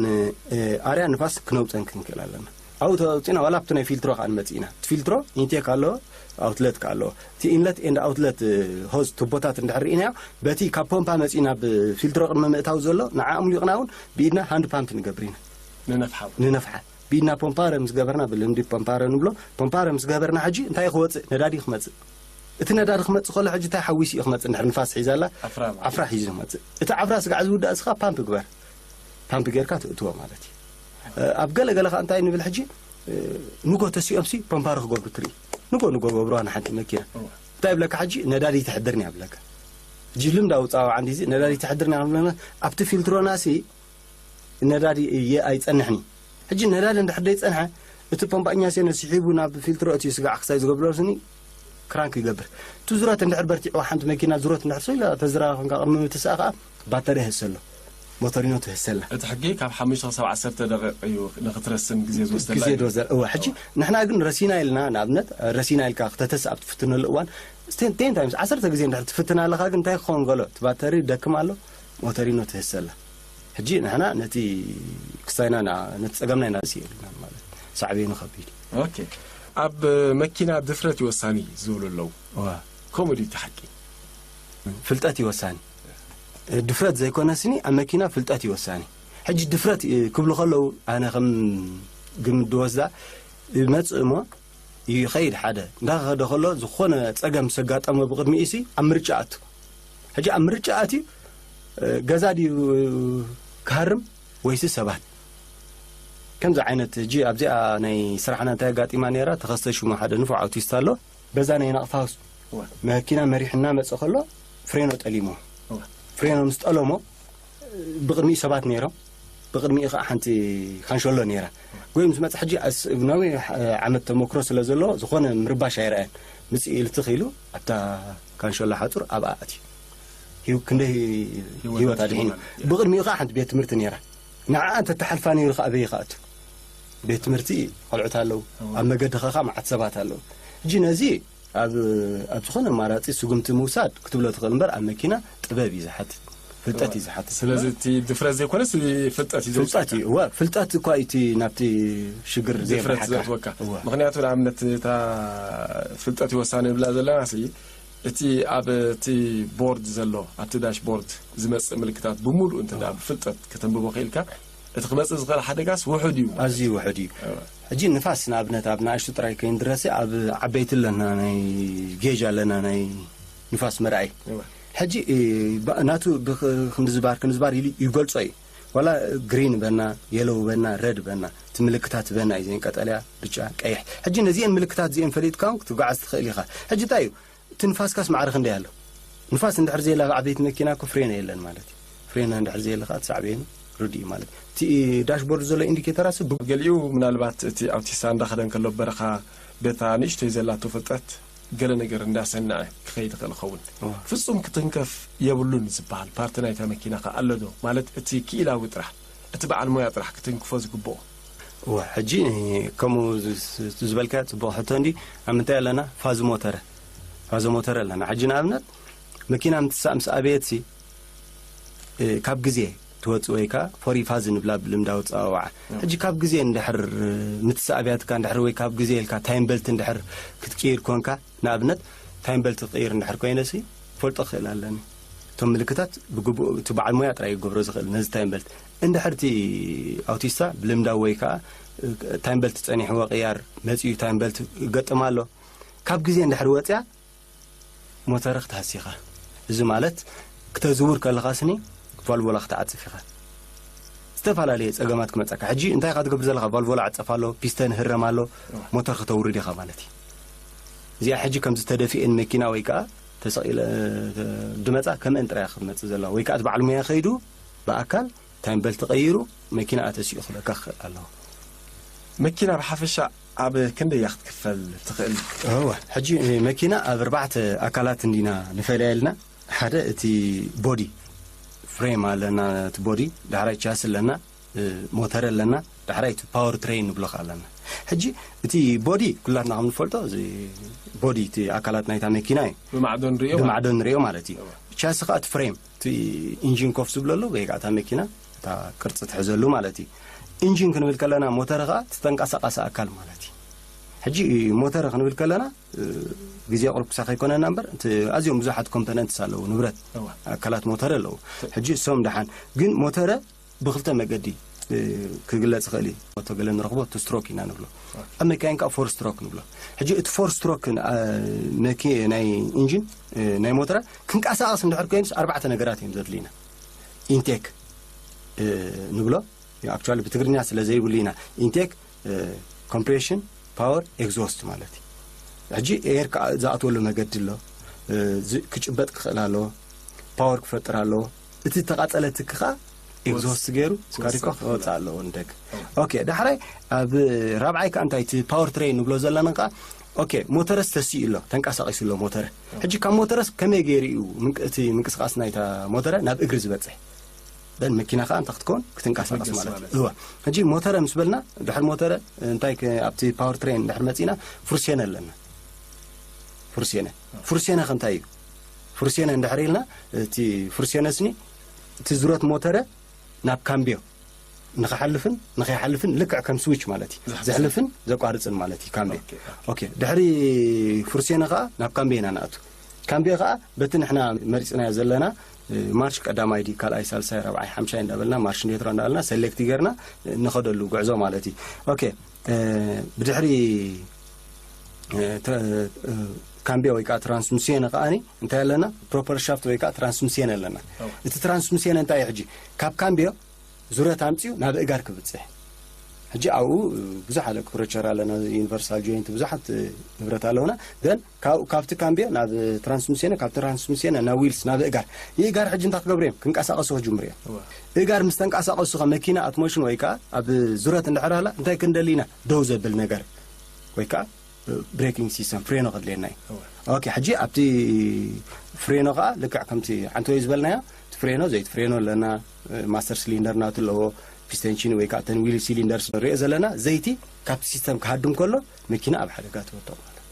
እ፣ ኣርያ ንፋስ ክነውፀን ክንክእል ኣለና። ኣብኡ ተውፂና ዋላ ኣብቲ ናይ ፊልትሮ ከዓ ንመፅእ ኢና። እቲ ፊልትሮ ኢንቴክ ኣለዎ፣ ኣውትለት ከዓ ኣለዎ። እቲ ኢንለት ኤንድ ኣውትለት፣ እ፣ ሆዝ ቱቦታት እንድሕር ርኢናዮ፣ በቲ ካብ ፖምፓ መፂእ ናብ ፊልትሮ ቅድሚ ምእታው ዘሎ ንዓ ኣምሊቕና እውን ብኢድና ሃንድ ፓምፕ ንገብር ኢና። ንነፍሓ። ንነፍሓ። ብኢድና ፖምፓረ ምስ ገበርና፣ ብልምዲ ፖምፓረ ንብሎ፣ ፖምፓረ ምስ ገበርና ሕጂ እንታይ ክወፅእ? ነዳዲ ክመፅእ። እቲ ነዳዲ ክመፅእ ከሎ ሕጂ እንታይ ሓዊሱ እዩ ክመፅእ? እንድሕር ንፋስ ሒዛላ ዓፍራ ማለት። ዓፍራ ሒዙ ክመፅእ። እቲ ዓፍራ ስጋዕ ዝውዳእ እስኻ ፓምፕ ግበር። ፓምፕ ጌርካ ትእትዎ ማለት እዩ። እ፣ ኣብ ገለ ገለ ከዓ እንታይ ንብል ሕጂ፣ እ፣ ንጎ ተሲኦም ሲ ፖምፓረ ክገብሩ ትርኢ። ንጎ ንጎ ገብሩዋ ንሓንቲ መኪና። እንታይ ይብለካ ሕጂ? ነዳዲ ተሕድርኒ ይብለካ። ሕጂ ልምዳዊ ጻዋዓ እንዲዚ ነዳዲ ተሕድርኒ ይብለና። ኣብቲ ፊልትሮና ሲ ነዳዲ እየ ኣይጸንሕን እዩ። ሕጂ ነዳዲ እንድሕር ደይጸንሐ፣ እቲ ፖምፓ እኛሴ ነሲሒቡ ናብ ፊልትሮ እቲ ስጋዕ ክሳይ ዝገብሮ ስኒ ክራንክ ይገብር። እቲ ዙረት እንድሕር በርቲዕዋ ሓንቲ መኪና ዙረት እንድሕር ሰው ኢላ ተዝራ ኮንካ ቅድሚ ምትሳእ ከኣ ባተሪ ይህስ ኣሎ። ሞተሪኖ ትህሰላ። እቲ ሕጊ ካብ ሓሙሽተ ክሳብ ዓሰርተ ደቂቕ እዩ ንክትረስን ግዜ ዝወስደላ ግዜ እዩ። ዝወስደላ። እወ፣ ሕጂ ንሕና ግን ረሲና ኢልና፣ ንኣብነት ረሲና ኢልካ ክተተስእ ኣብ ትፍትነሉ እዋን፣ ቴን ታይምስ ዓሰርተ ግዜ እንድሕር ትፍትን ኣለኻ፣ ግን እንታይ ክኸውን ገሎ፣ እቲ ባተሪ ደክም ኣሎ፣ ሞተሪኖ ትህሰላ። ሕጂ ንሕና ነቲ ክስታይና ና-፣ ነቲ ጸገምና ኢና ርእሲ የብልናን ማለት ሳዕቤኑ ከቢድ እዩ። ኦኬ። ኣብ መኪና ድፍረት ይወሳኒ ዝብሉ ኣለዉ። እዋ። ከምኡ ድዩ እቲ ሓቂ? ፍልጠት ይወሳኒ። ድፍረት ዘይኮነስኒ ኣብ መኪና ፍልጠት ይወሳኒ። ሕጂ ድፍረት እ፣ ክብሉ ከለዉ ኣነ ከም ግምት ድወስዳ ይመጽእ እሞ ይኸይድ ሓደ። እንዳኸደ ከሎ ዝኾነ ጸገም ሰጋጠሞ ብቕድሚኡ ሲ ኣብ ምርጫ ኣቱ። ሕጂ ኣብ ምርጫ ኣትዩ እ፣ ገዛ ድዩ ክሃርም ወይሲ ሰባት? ከምዚ ዓይነት ሕጂ ኣብዚኣ ናይ ስራሕና እንታይ ኣጋጢማ ነይራ፣ ተኸስተ ሽሙ ሓደ ንፉዕ ኣውቲስት ኣሎ። በዛ ናይ ናቕፋ እወ። መኪና መሪሕና መጽእ ከሎ ፍሬኖ ጠሊሞ። እወ። ፍሬኖ ምስ ጠለሞ ብቕድሚኡ ሰባት ነይሮም። ብቕድሚኡ ከዓ ሓንቲ ካንሸሎ ነይራ። ወይ ምስ መጽእ ሕጂ ኣስ-፣ ነዊሕ ዓመት ተመክሮ ስለ ዘለዎ ዝኾነ ምርባሽ ኣይረኣየን። ምጽእ ኢሉ ትኽ ኢሉ ኣብታ ካንሸሎ ሓጹር ኣብኣ ኣትዩ። ህይው-፣ ክንደይ ህይወት ኣድሒኑ። ብቕድሚኡ ከዓ ሓንቲ ቤት ትምህርቲ ነይራ። ንዓኣ እንተተሓልፋ ነይሩ ከዓ ኣበይ ክኣቱ? ቤት ትምህርቲ ቆልዑት ኣለዉ። ኣብ መገዲ ኸኻ መዓት ሰባት ኣለዉ። ሕጂ ነዚ ኣብ፣ ኣብ ዝኾነ ኣማራጺ ስጉምቲ ምውሳድ ክትብሎ ትኽእል እምበር ኣብ መኪና ጥበብ እዩ ዝሓትት፣ ፍልጠት እዩ ዝሓትት። ስለዚ እቲ ድፍረት ዘይኮነስ ፍልጠት እዩ ፍልጠት እዩ። እወ፣ ፍልጠት እኳ እዩ እቲ ናብቲ ሽግር ድፍረት ዘየብርሓካ። ዘእትወካ። እወ። ምኽንያቱ ንኣብነት እታ ፍልጠት ይወሳኒ ብላ ዘለና ሲ እቲ ኣብ እቲ ቦርድ ዘሎ ኣብቲ ዳሽ ቦርድ ዝመጽእ ምልክታት ብምሉእ እንተ ደኣ ብፍልጠት ከተንብቦ ክኢልካ እቲ ክመጽእ ዝኽእል ሓደጋስ ውሑድ እዩ። ኣዝዩ ውሑድ እዩ። እወ። ሕጂ ንፋስ ንኣብነት ኣብ ንኣሽቱ ጥራይ ከይንድረሲ ኣብ ዓበይቲ ኣለና ናይ ጌጅ ኣለና ናይ ንፋስ መርኣይ። እወ። ሕጂ እ፣ ባ-፣ ናቱ ብኽ-፣ ክንዲ ዝባር ክንዲ ዝባር ኢሉ ይገልጾ እዩ። ዋላ ግሪን በና የሎው በና ረድ በና እቲ ምልክታት በና እዩ ዘን ቀጠልያ ብጫ ቀይሕ። ሕጂ ነዚአን ምልክታት እዚአን ፈሊጥካ እውን ክትጓዓዝ ትኽእል ኢኻ። ሕጂ እንታይ እዩ እቲ ንፋስካስ ማዕረ ክንደይ ኣሎ? ንፋስ እንድሕር ዘየላ ኣብ ዓበይቲ መኪና እኮ ፍሬን የለን ማለት እዩ። ፍሬን እንድሕር ዘየለ ከዓ እቲ ሳዕቤኑ ርዱእ እዩ ማለት እዩ። እቲ ዳሽቦርድ ዘሎ ኢንዲኬተራስ ብ- ገሊኡ ምናልባት እቲ ኣውቲስታ እንዳኸደ እንከሎ በረኻ በታ ንእሽቶይ ዘላቶ ፍልጠት ገለ ነገር እንዳሰንዐ ክኸይድ ይኽእል ይኸውን። እወ። ፍጹም ክትንከፍ የብሉን ዝበሃል ፓርቲ ናይታ መኪና ከ ኣሎ ዶ? ማለት እቲ ክኢላዊ ጥራሕ፣ እቲ በዓል ሞያ ጥራሕ ክትንክፎ ዝግብኦ። እወ፣ ሕጂ ከምኡ ዝ-፣ ዝ-፣ ዝበልካዮ ጽቡቕ ሕቶ እንዲ፣ ኣብ ምንታይ ኣለና? ፋዝ ሞተረ። ፋዝ ሞተረ ኣለና። ሕጂ ንኣብነት መኪና ምትሳእ ምስ ኣበየትሲ፣ እ፣ ካብ ግዜ ትወጽእ ወይ ከኣ ፎሪ ፋዝ ንብላ ብልምዳዊ ኣጸዋውዓ። ሕጂ ካብ ግዜ እንድሕር ምትሳእ ኣብያትካ እንድሕር ወይ ካብ ግዜ ኢልካ ታይም በልት እንድሕር ክትቅይር ኮንካ፣ ንኣብነት ታይም በልት ክቅይር እንድሕር ኮይነሲ ፈልጦ ክኽእል ኣለኒ። እቶም ምልክታት ብግቡእ እቲ በዓል ሞያ ጥራይ ክገብሮ ዝኽእል ነዚ ታይም በልት። እንድሕር እቲ ኣውቲስታ ብልምዳዊ ወይ ከኣ፣ እ፣ ታይም በልት ጸኒሕዎ ቅያር መጺኡ ታይም በልት ይገጥም ኣሎ። ካብ ግዜ እንድሕር ወጽያ ሞተረ ክትሃሲ ኢኻ። እዚ ማለት ክተዝውር ከለኻ ስኒ ቫልቮላ ክትዓጽፍ ኢኻ። ዝተፈላለየ ጸገማት ክመጸካ። ሕጂ እንታይ ኢኻ ትገብር ዘለኻ? ቫልቮላ ዕጸፍ ኣሎ፣ ፒስተን ህረም ኣሎ፣ ሞተር ከተውርድ ኢኻ ማለት እዩ። እዚኣ ሕጂ ከምዚ ተደፊኤን መኪና ወይ ከኣ ተሰቒለ፣ እ፣ ድመጻ ከምአን ጥራይ ክትመጽእ ዘለዋ። ወይ ከኣ እቲ በዓል ሞያ ከይዱ ብኣካል ታይም በልት ቀይሩ መኪና ኣተሲኡ ክብለካ ክኽእል ኣለዎ። መኪና ብሓፈሻ ኣብ ክንደይ እያ ክትክፈል ትኽእል? እወ፣ ሕጂ መኪና ኣብ ኣርባዕተ ኣካላት እንዲና ንፈልያ ኢልና። ሓደ እቲ ቦዲ ፍሬም ኣለና፣ እቲ ቦዲ ዳሕራይ ቻሲ ኣለና፣ እ፣ ሞተር ኣለና፣ ዳሕራይ እቲ ፓወር ትሬን ንብሎ ከኣ ኣለና። ሕጂ እቲ ቦዲ ኩላትና ከም ንፈልጦ እዚ ቦዲ እቲ ኣካላት ናይታ መኪና እዩ። ብማዕዶ ንሪኦ ብማዕዶ ንሪኦ ማለት እዩ። ቻሲ ከኣ እቲ ፍሬም እቲ ኢንጂን ኮፍ ዝብለሉ ወይ ከኣ እታ መኪና እታ ቅርጺ ትሕዘሉ ማለት እዩ። ኢንጂን ክንብል ከለና ሞተር ከኣ እቲ ተንቀሳቃሲ ኣካል ማለት እዩ። ሕጂ ሞተር ክንብል ከለና እ፣ ግዜ ቁሩብ ክሳኽ ኣይኮነና እምበር እቲ ኣዝዮም ብዙሓት ኮምፖነንትስ ኣለዉ፣ ንብረት እዋ። ኣካላት ሞተር ኣለዉ። ሕጂ እሶም ደሓን ግን ሞተረ ብክልተ መገዲ እ፣ ክግለጽ ይኽእል እዩ። ሞቶ ገለ ንረኽቦ ቱ ስትሮክ ኢና ንብሎ። ኣብ መካይን ከዓ ፎር ስትሮክ ንብሎ። ሕጂ እቲ ፎር ስትሮክ ን-፣ ኣ፣ መኪ-፣ ናይ ኢንጂን እ፣ ናይ ሞተረ ክንቀሳቐስ እንድሕር ኮይኑስ ኣርባዕተ ነገራት እዮም ዘድልዩና። ኢንቴክ እ፣ ንብሎ። ኣክቹዋሊ ብትግርኛ ስለ ዘይብሉ ኢና። ኢንቴክ እ፣ ኮምፕሬሽን ፓወር ኤግዞስት ማለት እዩ። ሕጂ ኤር ከዓ ዝኣትወሉ መገዲ ኣሎ። እ፣ ዝ-፣ ክጭበጥ ክኽእል ኣለዎ። ፓወር ክፈጥር ኣለዎ። እቲ ተቃጸለ ትኪ ከዓ ኤግዞስት ገይሩ ስካሪኮ ክወፅእ ኣለዎ ንደገ። ኦኬ፣ ዳሕራይ ኣብ ራብዓይ ከዓ እንታይ እቲ ፓወር ትሬን ንብሎ ዘለና ከዓ ኦኬ፣ ሞተረስ ተሲኡ ኣሎ፣ ተንቀሳቂሱ ኣሎ ሞተረ። ሕጂ ካብ ሞተረስ ከመይ ገይሩ እዩ ምንቅ-፣ እቲ ምንቅስቃስ ናይታ ሞተረ ናብ እግሪ ዝበፅሕ? ደን መኪና ከዓ እንታይ ክትከውን? ክትንቀሳቀስ ማለት እዩ። እዋ። ሕጂ ሞተረ ምስ በልና፣ ድሕሪ ሞተረ እንታይ ከ-፣ ኣብቲ ፓወር ትሬን ድሕሪ መፂና፣ ፍርሴነ ኣለና። ፍርሴነ። ፍርሴነ ከ እንታይ እዩ? ፍርሴነ እንድሕር ኢልና፣ እቲ ፍርሴነ ስኒ፣ እቲ ዙረት ሞተረ ናብ ካምቢዮ ንክሓልፍን ንከይሓልፍን ልክዕ ከም ስዊች ማለት እዩ። ዘሕልፍን ዘቋርጽን ማለት እዩ ካምቢዮ። ኦኬ። ድሕሪ ፍርሴነ ከዓ ናብ ካምቢዮ ኢና ንኣቱ። ካምቢዮ ከዓ በቲ ንሕና መሪጽናዮ ዘለና፣ እ፣ ማርሽ ቀዳማይ ድዩ፣ ካልኣይ፣ ሳልሳይ፣ ራብዓይ፣ ሓምሻይ እንዳበልና፣ ማርሽ ኔትሮ እንዳበልና ሰሌክት ጌርና፣ እ፣ ንኸደሉ ጉዕዞ ማለት እዩ። ኦኬ፣ እ፣ ብድሕሪ፣ እ፣ ትረ-፣ እ፣ ካምቢዮ ወይ ከዓ ትራንስሚሲዮን ከዓኒ እንታይ ኣለና? ፕሮፐር ሻፍት ወይ ከዓ ትራንስሚሲዮን ኣለና። እቲ ትራንስሚሲዮን እንታይ እዩ ሕጂ? ካብ ካምቢዮ ዙረት ኣምጺኡ ናብ እጋር ክብጽሕ። ሕጂ ኣብኡ ብዙሕ ኣለ ክሮቸር ኣለና፣ ዩኒቨርሳል ጆይንት ብዙሓት ንብረት ኣለውና። ግን ካብ-፣ ካብቲ ካምቢዮ ናብ ትራንስሚሲዮን፣ ካብ ትራንስሚሲዮን ናብ ዊልስ፣ ናብ እጋር። ይእጋር ሕጂ እንታይ ክገብሩ እዮም? ክንቀሳቀሱ ክጅምሩ እዮም። እጋር ምስ ተንቀሳቀሱ ከ መኪና ኣት ሞሽን ወይ ከዓ ኣብ ዙረት እንድሕር ኣላ እንታይ ክንደሊ ኢና? ደው ዘብል ነገር ወይ ከዓ ብሬኪንግ ሲስተም ፍሬኖ ከድልየና እዩ። ኦኬ፣ ሕጂ ኣብቲ ፍሬኖ ከዓ ልክዕ ከምቲ ሓንቲ ወይ ዝበልናዮ፣ እቲ ፍሬኖ፣ ዘይቲ ፍሬኖ ኣለና፣ ማስተር ሲሊንደር ናቱ ኣለዎ፣ ፒስተንቺን ወይ ከዓ ተን ዊል ሲሊንደርስ ንሪኦ ዘለና፣ ዘይቲ ካብቲ ሲስተም ክሃድም ከሎ መኪና ኣብ ሓደጋ ትወድቕ ማለት እዩ።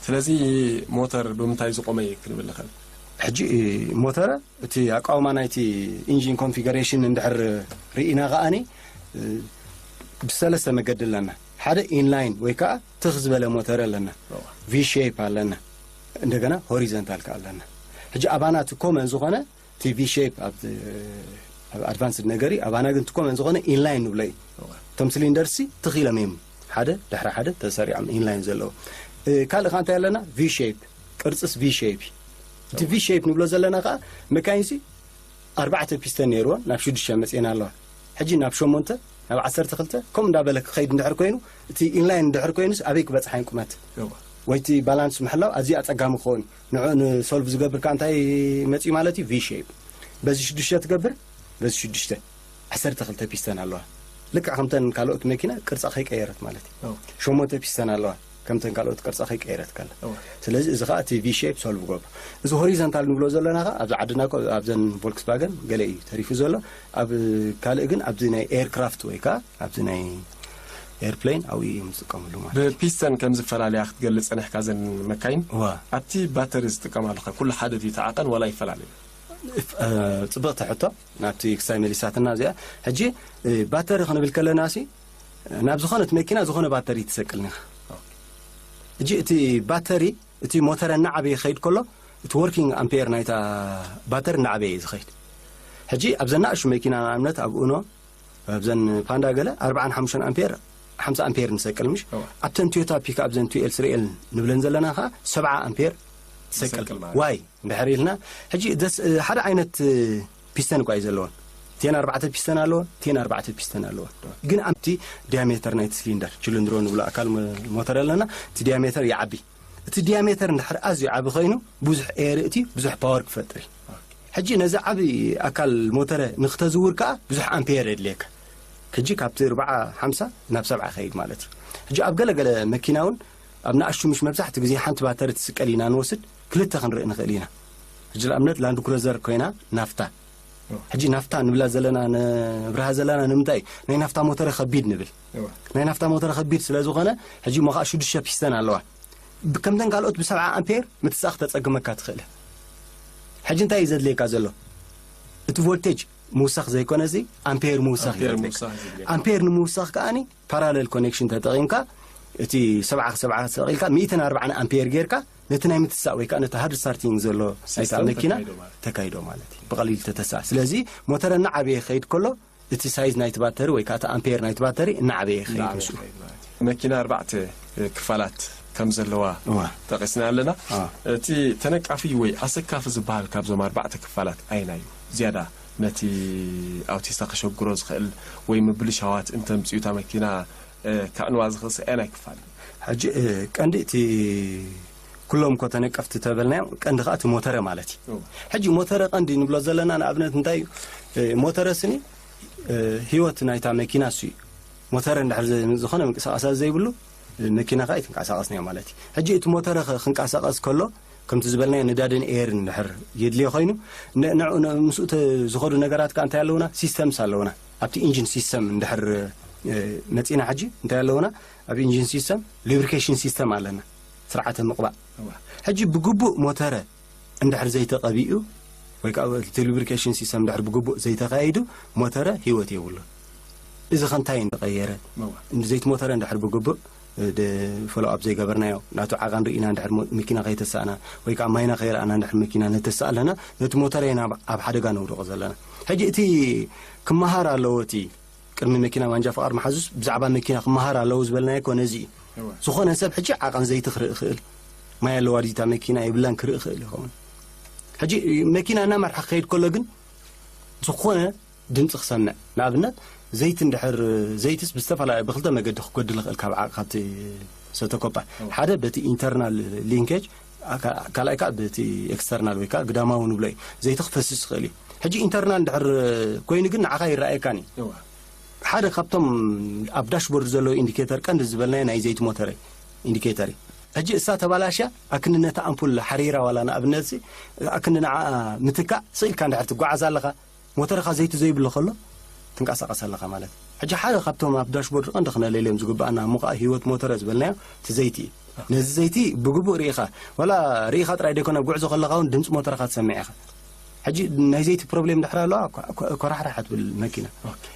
ስለዚ ሞተር ብምንታይ ዝቆመ እዩ ክንብል ንኽእል? ሕጂ ሞተረ እቲ ኣቃውማ ናይቲ ኢንጂን ኮንፊገሬሽን እንድሕር ርኢና ከዓኒ፣ እ፣ ብሰለስተ መገዲ ኣለና። ሓደ ኢንላይን ወይ ከዓ ትኽ ዝበለ ሞተር ኣለና። ቪ ሼፕ ኣለና። እንደገና ሆሪዘንታል ከዓ ኣለና። ሕጂ ኣባና እቲ ኮመን ዝኾነ እቲ ቪ ሼፕ ኣብ፣ ኣብ ኣድቫንስድ ነገር እዩ። ኣባና ግን እቲ ኮመን ዝኾነ ኢንላይን ንብሎ እዩ። እቶም ሲሊንደርሲ ትኽ ኢሎም እዮም ሓደ ድሕሪ ሓደ ተሰሪዖም ኢንላይን ዘለዉ። እ፣ ካልእ ከዓ እንታይ ኣለና? ቪ ሼፕ፣ ቅርጽስ ቪ ሼፕ እዩ። እቲ ቪ ሼፕ ንብሎ ዘለና ከዓ መካይንሲ ኣርባዕተ ፒስተን ነይርዎ፣ ናብ ሽዱሽተ መጽኤን ኣለዋ። ሕጂ ናብ ሸሞንተ፣ ናብ ዓሰርተ ክልተ፣ ከምኡ እንዳበለ ክኸይድ እንድሕር ኮይኑ፣ እቲ ኢንላይን እንድሕር ኮይኑስ ኣበይ ክበጽሓ ቁመት? ወይ እቲ ባላንስ ምሕላው ኣዝዩ ኣጸጋሚ ክኸውን። ንዑ ንሶልቭ ዝገብር ከኣ እንታይ መጽዩ ማለት እዩ? ቪ ሼፕ። በዚ ሽዱሽተ ትገብር፣ በዚ ሽዱሽተ። ዓሰርተ ክልተ ፒስተን ኣለዋ። ልክዕ ከምተን ካልኦት መኪና ቅርጻ ከይቀየረት ማለት እዩ። ሸሞንተ ፒስተን ኣለዋ። ከምተን ካልኦት ቅርጻ ከይቀየረት ከላ። ስለዚ እዚ ኸኣ እቲ ቪ ሼፕ ሶልቭ ገብሮ። እዚ ሆሪዘንታል ንብሎ ዘለና ኸኣ ኣብዚ ዓድና እኮ ኣብዘን ቮልክስቫገን ገለ እዩ ተሪፉ ዘሎ። ኣብ ካልእ ግን ኣብዚ ናይ ኤርክራፍት ወይ ከኣ ኣብዚ ናይ ኤርፕሌን ኣብኡ እዮም ዝጥቀምሉ ማለት እዩ። ብፒስተን ከም ዝፈላለያ ክትገልጽ ጸኒሕካ ዘን መካይን። እዋ። ኣብቲ ባተሪ ዝጥቀማሉ ኸ ኩሉ ሓደ ድዩ እቲ ዓቐን ዋላ ይፈላለ? እ፣ ጽብቕቲ ሕቶ። ናብቲ ክሳይ መሊሳትና እዚኣ። ሕጂ፣ እ፣ ባተሪ ክንብል ከለና ሲ፣ ናብ ዝኾነት መኪና ዝኾነ ባተሪ ትሰቅል ኢኻ። ሕጂ እቲ ባተሪ፣ እቲ ሞተር እናዓበየ ክኸይድ ከሎ፣ እቲ ወርኪንግ ኣምፔር ናይታ ባተሪ እናዓበየ እዩ ዝኸይድ። ሕጂ ኣብዘን ናእሹ መኪና ንኣብነት ኣብ ኡኖ፣ ኣብዘን ፓንዳ ገለ ኣርባዓን ሓሙሽተን ኣምፔር፣ ሓምሳ ኣምፔር ንሰቅል ምሽ? እዋ። ኣብተን ቶዮታ ፒክኣፕ ዘን ቱ ኤል ስሪ ኤል ንብለን ዘለና ኸዓ ሰብዓ ኣምፔር ትሰቅል። ትሰቅል ማለት። ዋይ እንድሕር ኢልና፣ ሕጂ ደስ-፣ ሓደ ዓይነት ፒስተን እኳ እዩ ዘለወን። እተን ኣርባዕተ ፒስተን ኣለወን፣ እተን ኣርባዕተ ፒስተን ኣለወን። ግን ኣብቲ ዲያሜተር ናይቲ ሲሊንደር፣ ችልንድሮ ንብሎ ኣካል ሞ-፣ ሞተር ኣለና፣ እቲ ዲያሜተር ይዓቢ። እቲ ዲያሜተር እንድሕር ኣዝዩ ዓቢ ኮይኑ፣ ብዙሕ ኤር እቲ ብዙሕ ፓወር ክፈጥር እዩ። ሕጂ ነዚ ዓቢ ኣካል ሞተረ ንክተዝውር ከኣ ብዙሕ ኣምፔር የድልየካ። ሕጂ ካብቲ ኣርብዓ ሓምሳ ናብ ሰብዓ ይኸይድ ማለት እዩ። ሕጂ ኣብ ገለገለ መኪና እውን ኣብ ንኣሽቱ ምሽ መብዛሕትኡ ግዜ ሓንቲ ባተሪ ትስቀል ኢና ንወስድ፣ ክልተ ክንርኢ ንኽእል ኢና። ሕጂ ንኣብነት ላንድ ክሩዘር ኮይና ናፍታ። ሕጂ ናፍታ ንብላ ዘለና፣ ነብርሃ ዘለና ንምንታይ እዩ? ናይ ናፍታ ሞተረ ከቢድ ንብል። እዋ። ናይ ናፍታ ሞተረ ከቢድ ስለ ዝኾነ፣ ሕጂ እሞ ኸኣ ሽዱሽተ ፒስተን ኣለዋ። ብ-፣ ከምተን ካልኦት ብሰብዓ ኣምፔር ምትሳእ ክተጸግመካ ትኽእል። ሕጂ እንታይ እዩ ዘድልየካ ዘሎ? እቲ ቮልቴጅ ምውሳኽ ዘይኮነ፣ እዚ ኣምፔር ምውሳኽ ኣምፔር ይዘድልየካ። ምውሳኽ ይዘድልየካ። ኣምፔር ንምውሳኽ ከኣኒ ፓራለል ኮኔክሽን ተጠቒምካ፣ እቲ ሰብዓ ሰብዓ ሰቒልካ፣ ሚእትን ኣርባዓን ኣምፔር ጌርካ፣ ነቲ ናይ ምትሳእ ወይ ከኣ ነቲ ሃርድ ስታርቲንግ ዘሎ ናይታ ሲስተም መኪና ተካይዶ ማለት። ተካይዶ ማለት እዩ። ብቐሊል ተተሳእ። ስለዚ ሞተር እናዓበየ ክኸይድ ከሎ፣ እቲ ሳይዝ ናይቲ ባተሪ ወይ ከኣ እቲ ኣምፔር ናይቲ ባተሪ እናዓበየ ይኸይድ እናዓበየ ምስኡ። ይኸይድ ማለት እዩ። መኪና ኣርባዕተ ክፋላት ከም ዘለዋ እዋ። ጠቒስና ኣለና። እዋ። እቲ ተነቃፊ ወይ ኣሰካፊ ዝበሃል ካብዞም ኣርባዕተ ክፋላት ኣየናይ እዩ? ዝያዳ ነቲ ኣውቲስታ ከሸግሮ ዝኽእል ወይ ምብልሻዋት እንተምጽኡ እታ መኪና፣ እ፣ ከዕንዋ ዝኽእል ኣየናይ ክፋል እዩ? ሕጂ፣ እ፣ ቀንዲ እቲ ኩሎም እኮ ተነቀፍቲ ተበልናዮም፣ ቀንዲ ከኣ እቲ ሞተረ ማለት እዩ። እዎ። ሕጂ ሞተረ ቀንዲ ንብሎ ዘለና ንኣብነት እንታይ እዩ? እ፣ ሞተረ ስኒ፣ እ፣ ህይወት ናይታ መኪና እሱ እዩ። ሞተረ እንድሕር ዘ-፣ ዝኾነ ምንቅስቃሳት ዘይብሉ፣ እ፣ መኪና ከኣ ኣይትንቀሳቐስን እያ ማለት እዩ። ሕጂ እቲ ሞተረ ኸ-፣ ክንቀሳቐስ ከሎ፣ ከምቲ ዝበልናዮ ነዳድን ኤር እንድሕር የድልዮ ኮይኑ፣ ን- ንዕኡ ን- ምስኡ ተ- ዝኸዱ ነገራት ከኣ እንታይ ኣለውና? ሲስተምስ ኣለውና። ኣብቲ ኢንጂን ሲስተም እንድሕር እ፣ መጺና ሕጂ እንታይ ኣለውና? ኣብ ኢንጂን ሲስተም ሉብሪኬሽን ሲስተም ኣለና፣ ስርዓተ ምቕባእ። ሕጂ ብግቡእ ሞተረ እንድሕር ዘይተቐቢኡ ወይ ከዓ እቲ ሉብሪኬሽን ሲስተም እንድሕር ብግቡእ ዘይተኻይዱ፣ ሞተረ ህይወት የብሉን። እዚ ከ እንታይ እንተቐየረ? ዘይት ሞተረ እንድሕር ብግቡእ ፎሎ ኣፕ ዘይገበርናዮ፣ ናቱ ዓቐን ርኢና እንድሕር ሞ- መኪና ከይተሳእና ወይ ከዓ ማይና ከይረኣና እንድሕር መኪና ነተሳእ ኣለና፣ ነቲ ሞተር ኢና ኣብ- ኣብ ሓደጋ ነውድቆ ዘለና። ሕጂ እቲ ክመሃር ኣለዎ፣ እቲ ቅድሚ መኪና ማንጃ ፍቓድ መሓዙስ ብዛዕባ መኪና ክመሃር ኣለዎ ዝበልናዮ እኮ ነዚ እዩ። ዝኾነ ሰብ ሕጂ ዓቐን ዘይቲ ክርኢ ይኽእል፣ ማይ ኣለዋ ድዩ እታ መኪና የብላን ክርኢ ይኽእል ይኸውን። ሕጂ መኪና እናመርሓ ክኸይድ ከሎ ግን ዝኾነ ድምፂ ክሰምዕ፣ ንኣብነት ዘይቲ እንድሕር፣ ዘይትስ ብዝተፈላለየ ብክልተ መገዲ ክጎድል ይኽእል ካብ ዓ- ካብቲ ሰተኮፓ። ሓደ በቲ ኢንተርናል ሊንኬጅ፣ ካልኣይ ከዓ በቲ ኤክስተርናል ወይ ከዓ ግዳማዊ ንብሎ እዩ። ዘይቲ ክፈስስ ይኽእል እዩ። ሕጂ ኢንተርናል እንድሕር ኮይኑ ግን ንዓኻ ይረኣየካን እዩ። ሓደ ካብቶም ኣብ ዳሽቦርድ ዘለዉ ኢንዲኬተር ቀንዲ ዝበልናዮ ናይ ዘይቲ ሞተር ኢንዲኬተር እዩ። ሕጂ እሳ ተባላሽያ ኣክንዲ ነታ ኣምፑል ሓሪራ ዋላ ንኣብነት ኣክንዲ ንዓ ምትካእ ስኢልካ እንድሕር ትጓዓዝ ኣለኻ፣ ሞተርኻ ዘይቲ ዘይብሉ ከሎ ትንቀሳቐስ ኣለኻ ማለት እዩ። ሕጂ ሓደ ካብቶም ኣብ ዳሽቦርድ ቀንዲ ክነለልዮም ዝግባኣና እሞ ከዓ ህይወት ሞተረ ዝበልናዮ እቲ ዘይቲ እዩ። ነዚ ዘይቲ ብግቡእ ርኢኻ ዋላ ርኢኻ ጥራይ ደይኮነ ኣብ ጉዕዞ ከለኻ እውን ድምፂ ሞተርኻ ትሰምዕ ኢኻ። ሕጂ ናይ ዘይቲ ፕሮብሌም ድሕር ኣለዋ ኮ- ኮ- ኮራሕራሕ ትብል መኪና።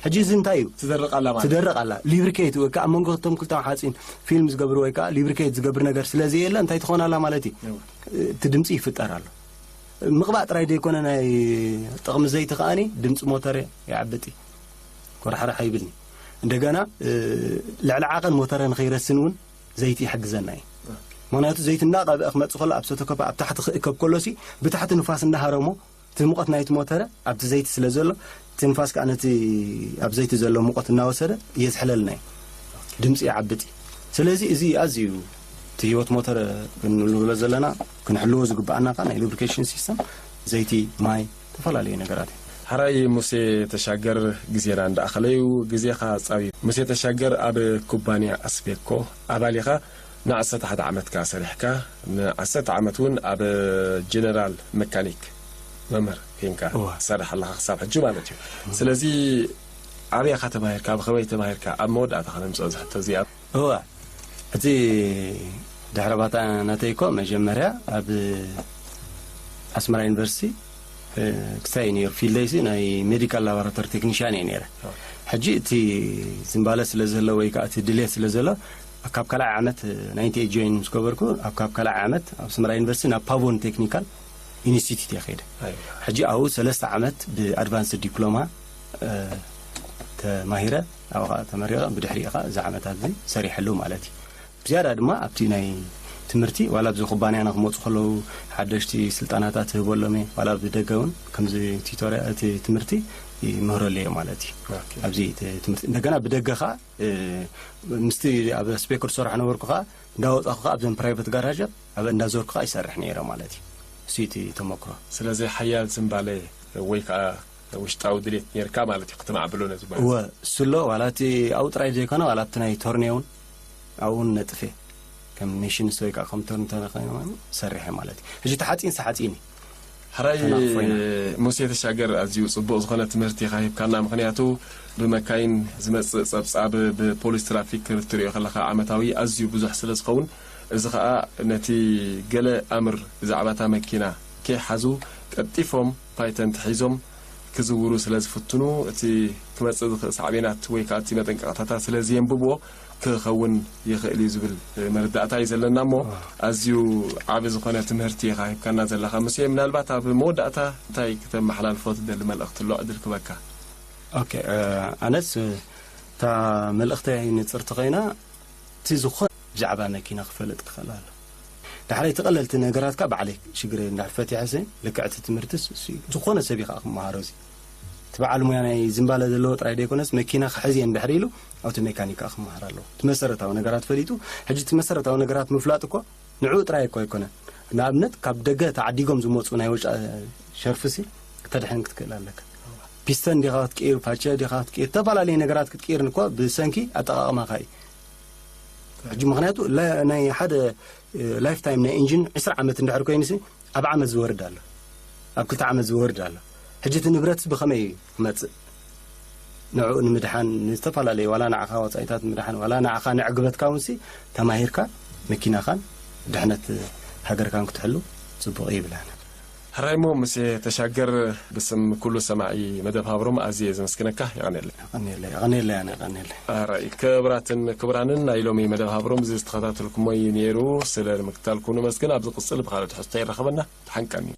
ሕጂ እዚ እንታይ እዩ? ትደርቕ ኣላ ማለት ትደርቕ ኣላ። ሊብሪኬት ወይ ከዓ ኣብ መንጎ እቶም ክልተ ሓፂን ፊልም ዝገብር ወይ ከዓ ሊብሪኬት ዝገብር ነገር ስለ ዘየለ እንታይ ትኾን ኣላ ማለት እዩ? እቲ ድምፂ ይፍጠር ኣሎ። ምቕባእ ጥራይ ዘይኮነ ናይ ጥቕሚ ዘይቲ ከኣኒ ድምፂ ሞተር ይዓብጥ እዩ። ኮራሕራሕ ይብልኒ። እንደገና ልዕሊ ዓቐን ሞተረ ንኸይረስን እውን ዘይቲ ይሕግዘና እዩ። ምክንያቱ ዘይቲ እናቐብአ ክመፅእ ከሎ ኣብ ሰተኮፓ ኣብ ታሕቲ ክእከብ ከሎሲ ብታሕቲ ንፋስ እናሃረሞ እቲ ሙቐት ናይቲ ሞተረ ኣብቲ ዘይቲ ስለ ዘሎ እቲ ንፋስ ከዓ ነቲ ኣብ ዘይቲ ዘሎ ሙቐት እናወሰደ የዝሕለልና እዩ፣ ድምፂ ይዓብጥ እዩ። ስለዚ እዚ ኣዝዩ እቲ ህይወት ሞተር ክንብሎ ዘለና ክንሕልዎ ዝግባኣና ከዓ ናይ ሉብሪኬሽን ሲስተም ዘይቲ፣ ማይ፣ ዝተፈላለዩ ነገራት እዩ። ሓራይ ሙሴ ተሻገር፣ ግዜና እንዳኣኸለዩ ግዜኻ ጻዊ። ሙሴ ተሻገር ኣብ ኩባንያ ኣስቤኮ ኣባል ኢኻ። ንዓሰርተ ሓደ ዓመት ከኣ ሰሪሕካ፣ ንዓሰርተ ዓመት እውን ኣብ ጀነራል መካኒክ መምህር ኬንካ እዋ። ትሰርሕ ኣለኻ ክሳብ ሕጂ ማለት እዩ። ስለዚ ኣበይ ኢኻ ተማሂርካ? ብኸመይ ተማሂርካ? ኣብ መወዳእታ ከነምጽኦ ዝሕቶ እዚኣ። እዋ፣ እቲ ድሕረ ባታ ናተይ እኮ መጀመርያ ኣብ ኣስመራ ዩኒቨርሲቲ፣ እ፣ ክሳይ ነይሩ ፊልደይሲ ናይ ሜዲካል ላቦራቶሪ ቴክኒሽያን እየ ነይረ። ሕጂ እቲ ዝምባለ ስለ ዘሎ ወይ ከዓ እቲ ድሌት ስለ ዘሎ ካብ ካልኣይ ዓመት ናይንቲ ኤይት ጆይን ምስ ገበርኩ ኣብ ካብ ካልኣይ ዓመት ኣብ ኣስመራ ዩኒቨርሲቲ ናብ ፓቮን ቴክኒካል ኢንስቲትዩት እየ ከይደ። ሕጂ ኣብኡ ሰለስተ ዓመት ብኣድቫንስድ ዲፕሎማ፣ እ፣ ተማሂረ ኣብኡ ከዓ ተመሪቐ። ብድሕሪኡ ከዓ እዚ ዓመት ኣብዚ ሰሪሐሉ ማለት እዩ። ብዝያዳ ድማ ኣብቲ ናይ ትምህርቲ ዋላ ኣብዚ ኩባንያና ክመፁ ከለዉ ሓደሽቲ ስልጠናታት ትህበሎም እየ። ዋላ ብደገ እውን ከምዚ ቲቶርያ እቲ ትምህርቲ ይምህረሉ እየ ማለት እዩ። ኣብዚ እቲ ትምህርቲ እንደገና ብደገ ከዓ፣ እ፣ ምስቲ ኣብ ስፔክር ዝሰርሖ ነበርኩ ከዓ እንዳወፃኹ ከዓ ኣብዘን ፕራይቨት ጋራጃት ኣብ እንዳዞርኩ ከዓ ይሰርሕ ነይረ ማለት እዩ። እሱ እቲ ተመክሮ። ስለዚ ሓያል ዝምባለ ወይ ከዓ ውሽጣዊ ድሌት ነርካ ማለት እዩ፣ ክትማዕብሎ ነዚ ማለት። እወ፣ እሱ ኣሎ። ዋላ እቲ ኣብኡ ጥራይ ዘይኮነ ዋላ ኣብቲ ናይ ቶርኔ እውን ኣብኡ እውን ነጥፌ ከም ሜሽንስ ወይ ከዓ ከም ቶርኔ ተነኸይነ ማለት ሰሪሐ ማለት እዩ። ሕጂ እቲ ሓፂን ሓፂን እዩ። ሕራይ ተናቕፎ ኢና። ሙሴ ተሻገር፣ ኣዝዩ ጽቡቕ ዝኾነ ትምህርቲ ኢኻ ሂብካና። ምኽንያቱ ብመካይን ዝመጽእ ጸብጻብ ብፖሊስ ትራፊክ ክትሪኦ ከለኻ ዓመታዊ ኣዝዩ ብዙሕ ስለ ዝኸውን፣ እዚ ኸኣ ነቲ ገለ ኣምር ብዛዕባ እታ መኪና ከይሓዙ ቀልጢፎም ፓይተንት ሒዞም ክዝውሩ ስለ ዝፍትኑ፣ እቲ ክመጽእ ዝኽእል ሳዕቤናት ወይ ከኣ እቲ መጠንቀቕታታት ስለ ዘየንብብዎ ክኸውን ይኽእል እዩ ዝብል መረዳእታ እዩ ዘለና እሞ፣ ኣዝዩ ዓቢ ዝኾነ ትምህርቲ ኢኻ ሂብካና ዘለኻ። ሙሴ፣ ምናልባት ኣብ መወዳእታ እንታይ ክተመሓላልፎ ትደሊ መልእኽቲ ኣሎ? ዕድል ክበካ። ኦኬ፣ እ፣ ኣነስ፣ እ፣ እታ መልእኽተይ ንጽርቲ ኮይና፣ እቲ ዝኾነ ብዛዕባ መኪና ክፈልጥ ክኽእል ኣሎ። ዳሕራይ እቲ ቀለልቲ ነገራት ካብ ባዕለይ ሽግር እንድሕር ፈቲሐ፣ ልክዕ እቲ ትምህርትስ እሱ እዩ። ዝኾነ ሰብ እዩ ከዓ ክመሃሮ እዚ። እቲ በዓል ሙያ ናይ ዝምባለ ዘለዎ ጥራይ ዘይኮነስ፣ መኪና ክሕዝ እየ እንድሕር ኢሉ፣ ኣብቲ ሜካኒክ ከዓ ክመሃር ኣለዎ። እቲ መሰረታዊ ነገራት ፈሊጡ፣ ሕጂ እቲ መሰረታዊ ነገራት ምፍላጥ እኮ ንዕኡ ጥራይ እኮ ኣይኮነን። ንኣብነት፣ ካብ ደገ ተዓዲጎም ዝመፁ ናይ ወጫ ሸርፍሲ ክተድሕን ክትክእል ኣለካ። ፒስተን ዲኻ ክትቅይር፣ ፓቸ ዲኻ ክትቅይር፣ ዝተፈላለዩ ነገራት ክትቅይር እኮ ብሰንኪ ኣጠቓቕማኻ እዩ። ሕጂ ምኽንያቱ ለ-፣ ናይ ሓደ ላይፍ ታይም ናይ ኢንጂን ዕስራ ዓመት እንድሕር ኮይኑሲ ኣብ ዓመት ዝወርድ ኣሎ፣ ኣብ ክልተ ዓመት ዝወርድ ኣሎ። ሕጂ እቲ ንብረት ብኸመይ ክመጽእ ንዕኡ ንምድሓን ንዝተፈላለዩ ዋላ ንዓኻ ወፃኢታት ንምድሓን ዋላ ንዓኻ ንዕግበትካ እውን ሲ ተማሂርካ መኪናኻን ድሕነት ሃገርካን ክትሕሉ ፅቡቕ ይብላና። ሕራይሞ ምስ ተሻገር ብስም ኩሉ ሰማዒ መደብ ሃብሮም ኣዝየ ዘመስግነካ። ይቐነለ ቀኔለ ቀኔለ ያነ ቀኔለ ኣራይ ክብራትን ክብራንን ናይ ሎሚ መደብ ሃብሮም እዚ ዝተኸታተልኩሞ እዩ ነይሩ። ስለ ምክታልኩም ነመስግን። ኣብ ዝቕፅል ብካልእ ትሕዝቶ ይረኸበና። ተሓንቀኒ።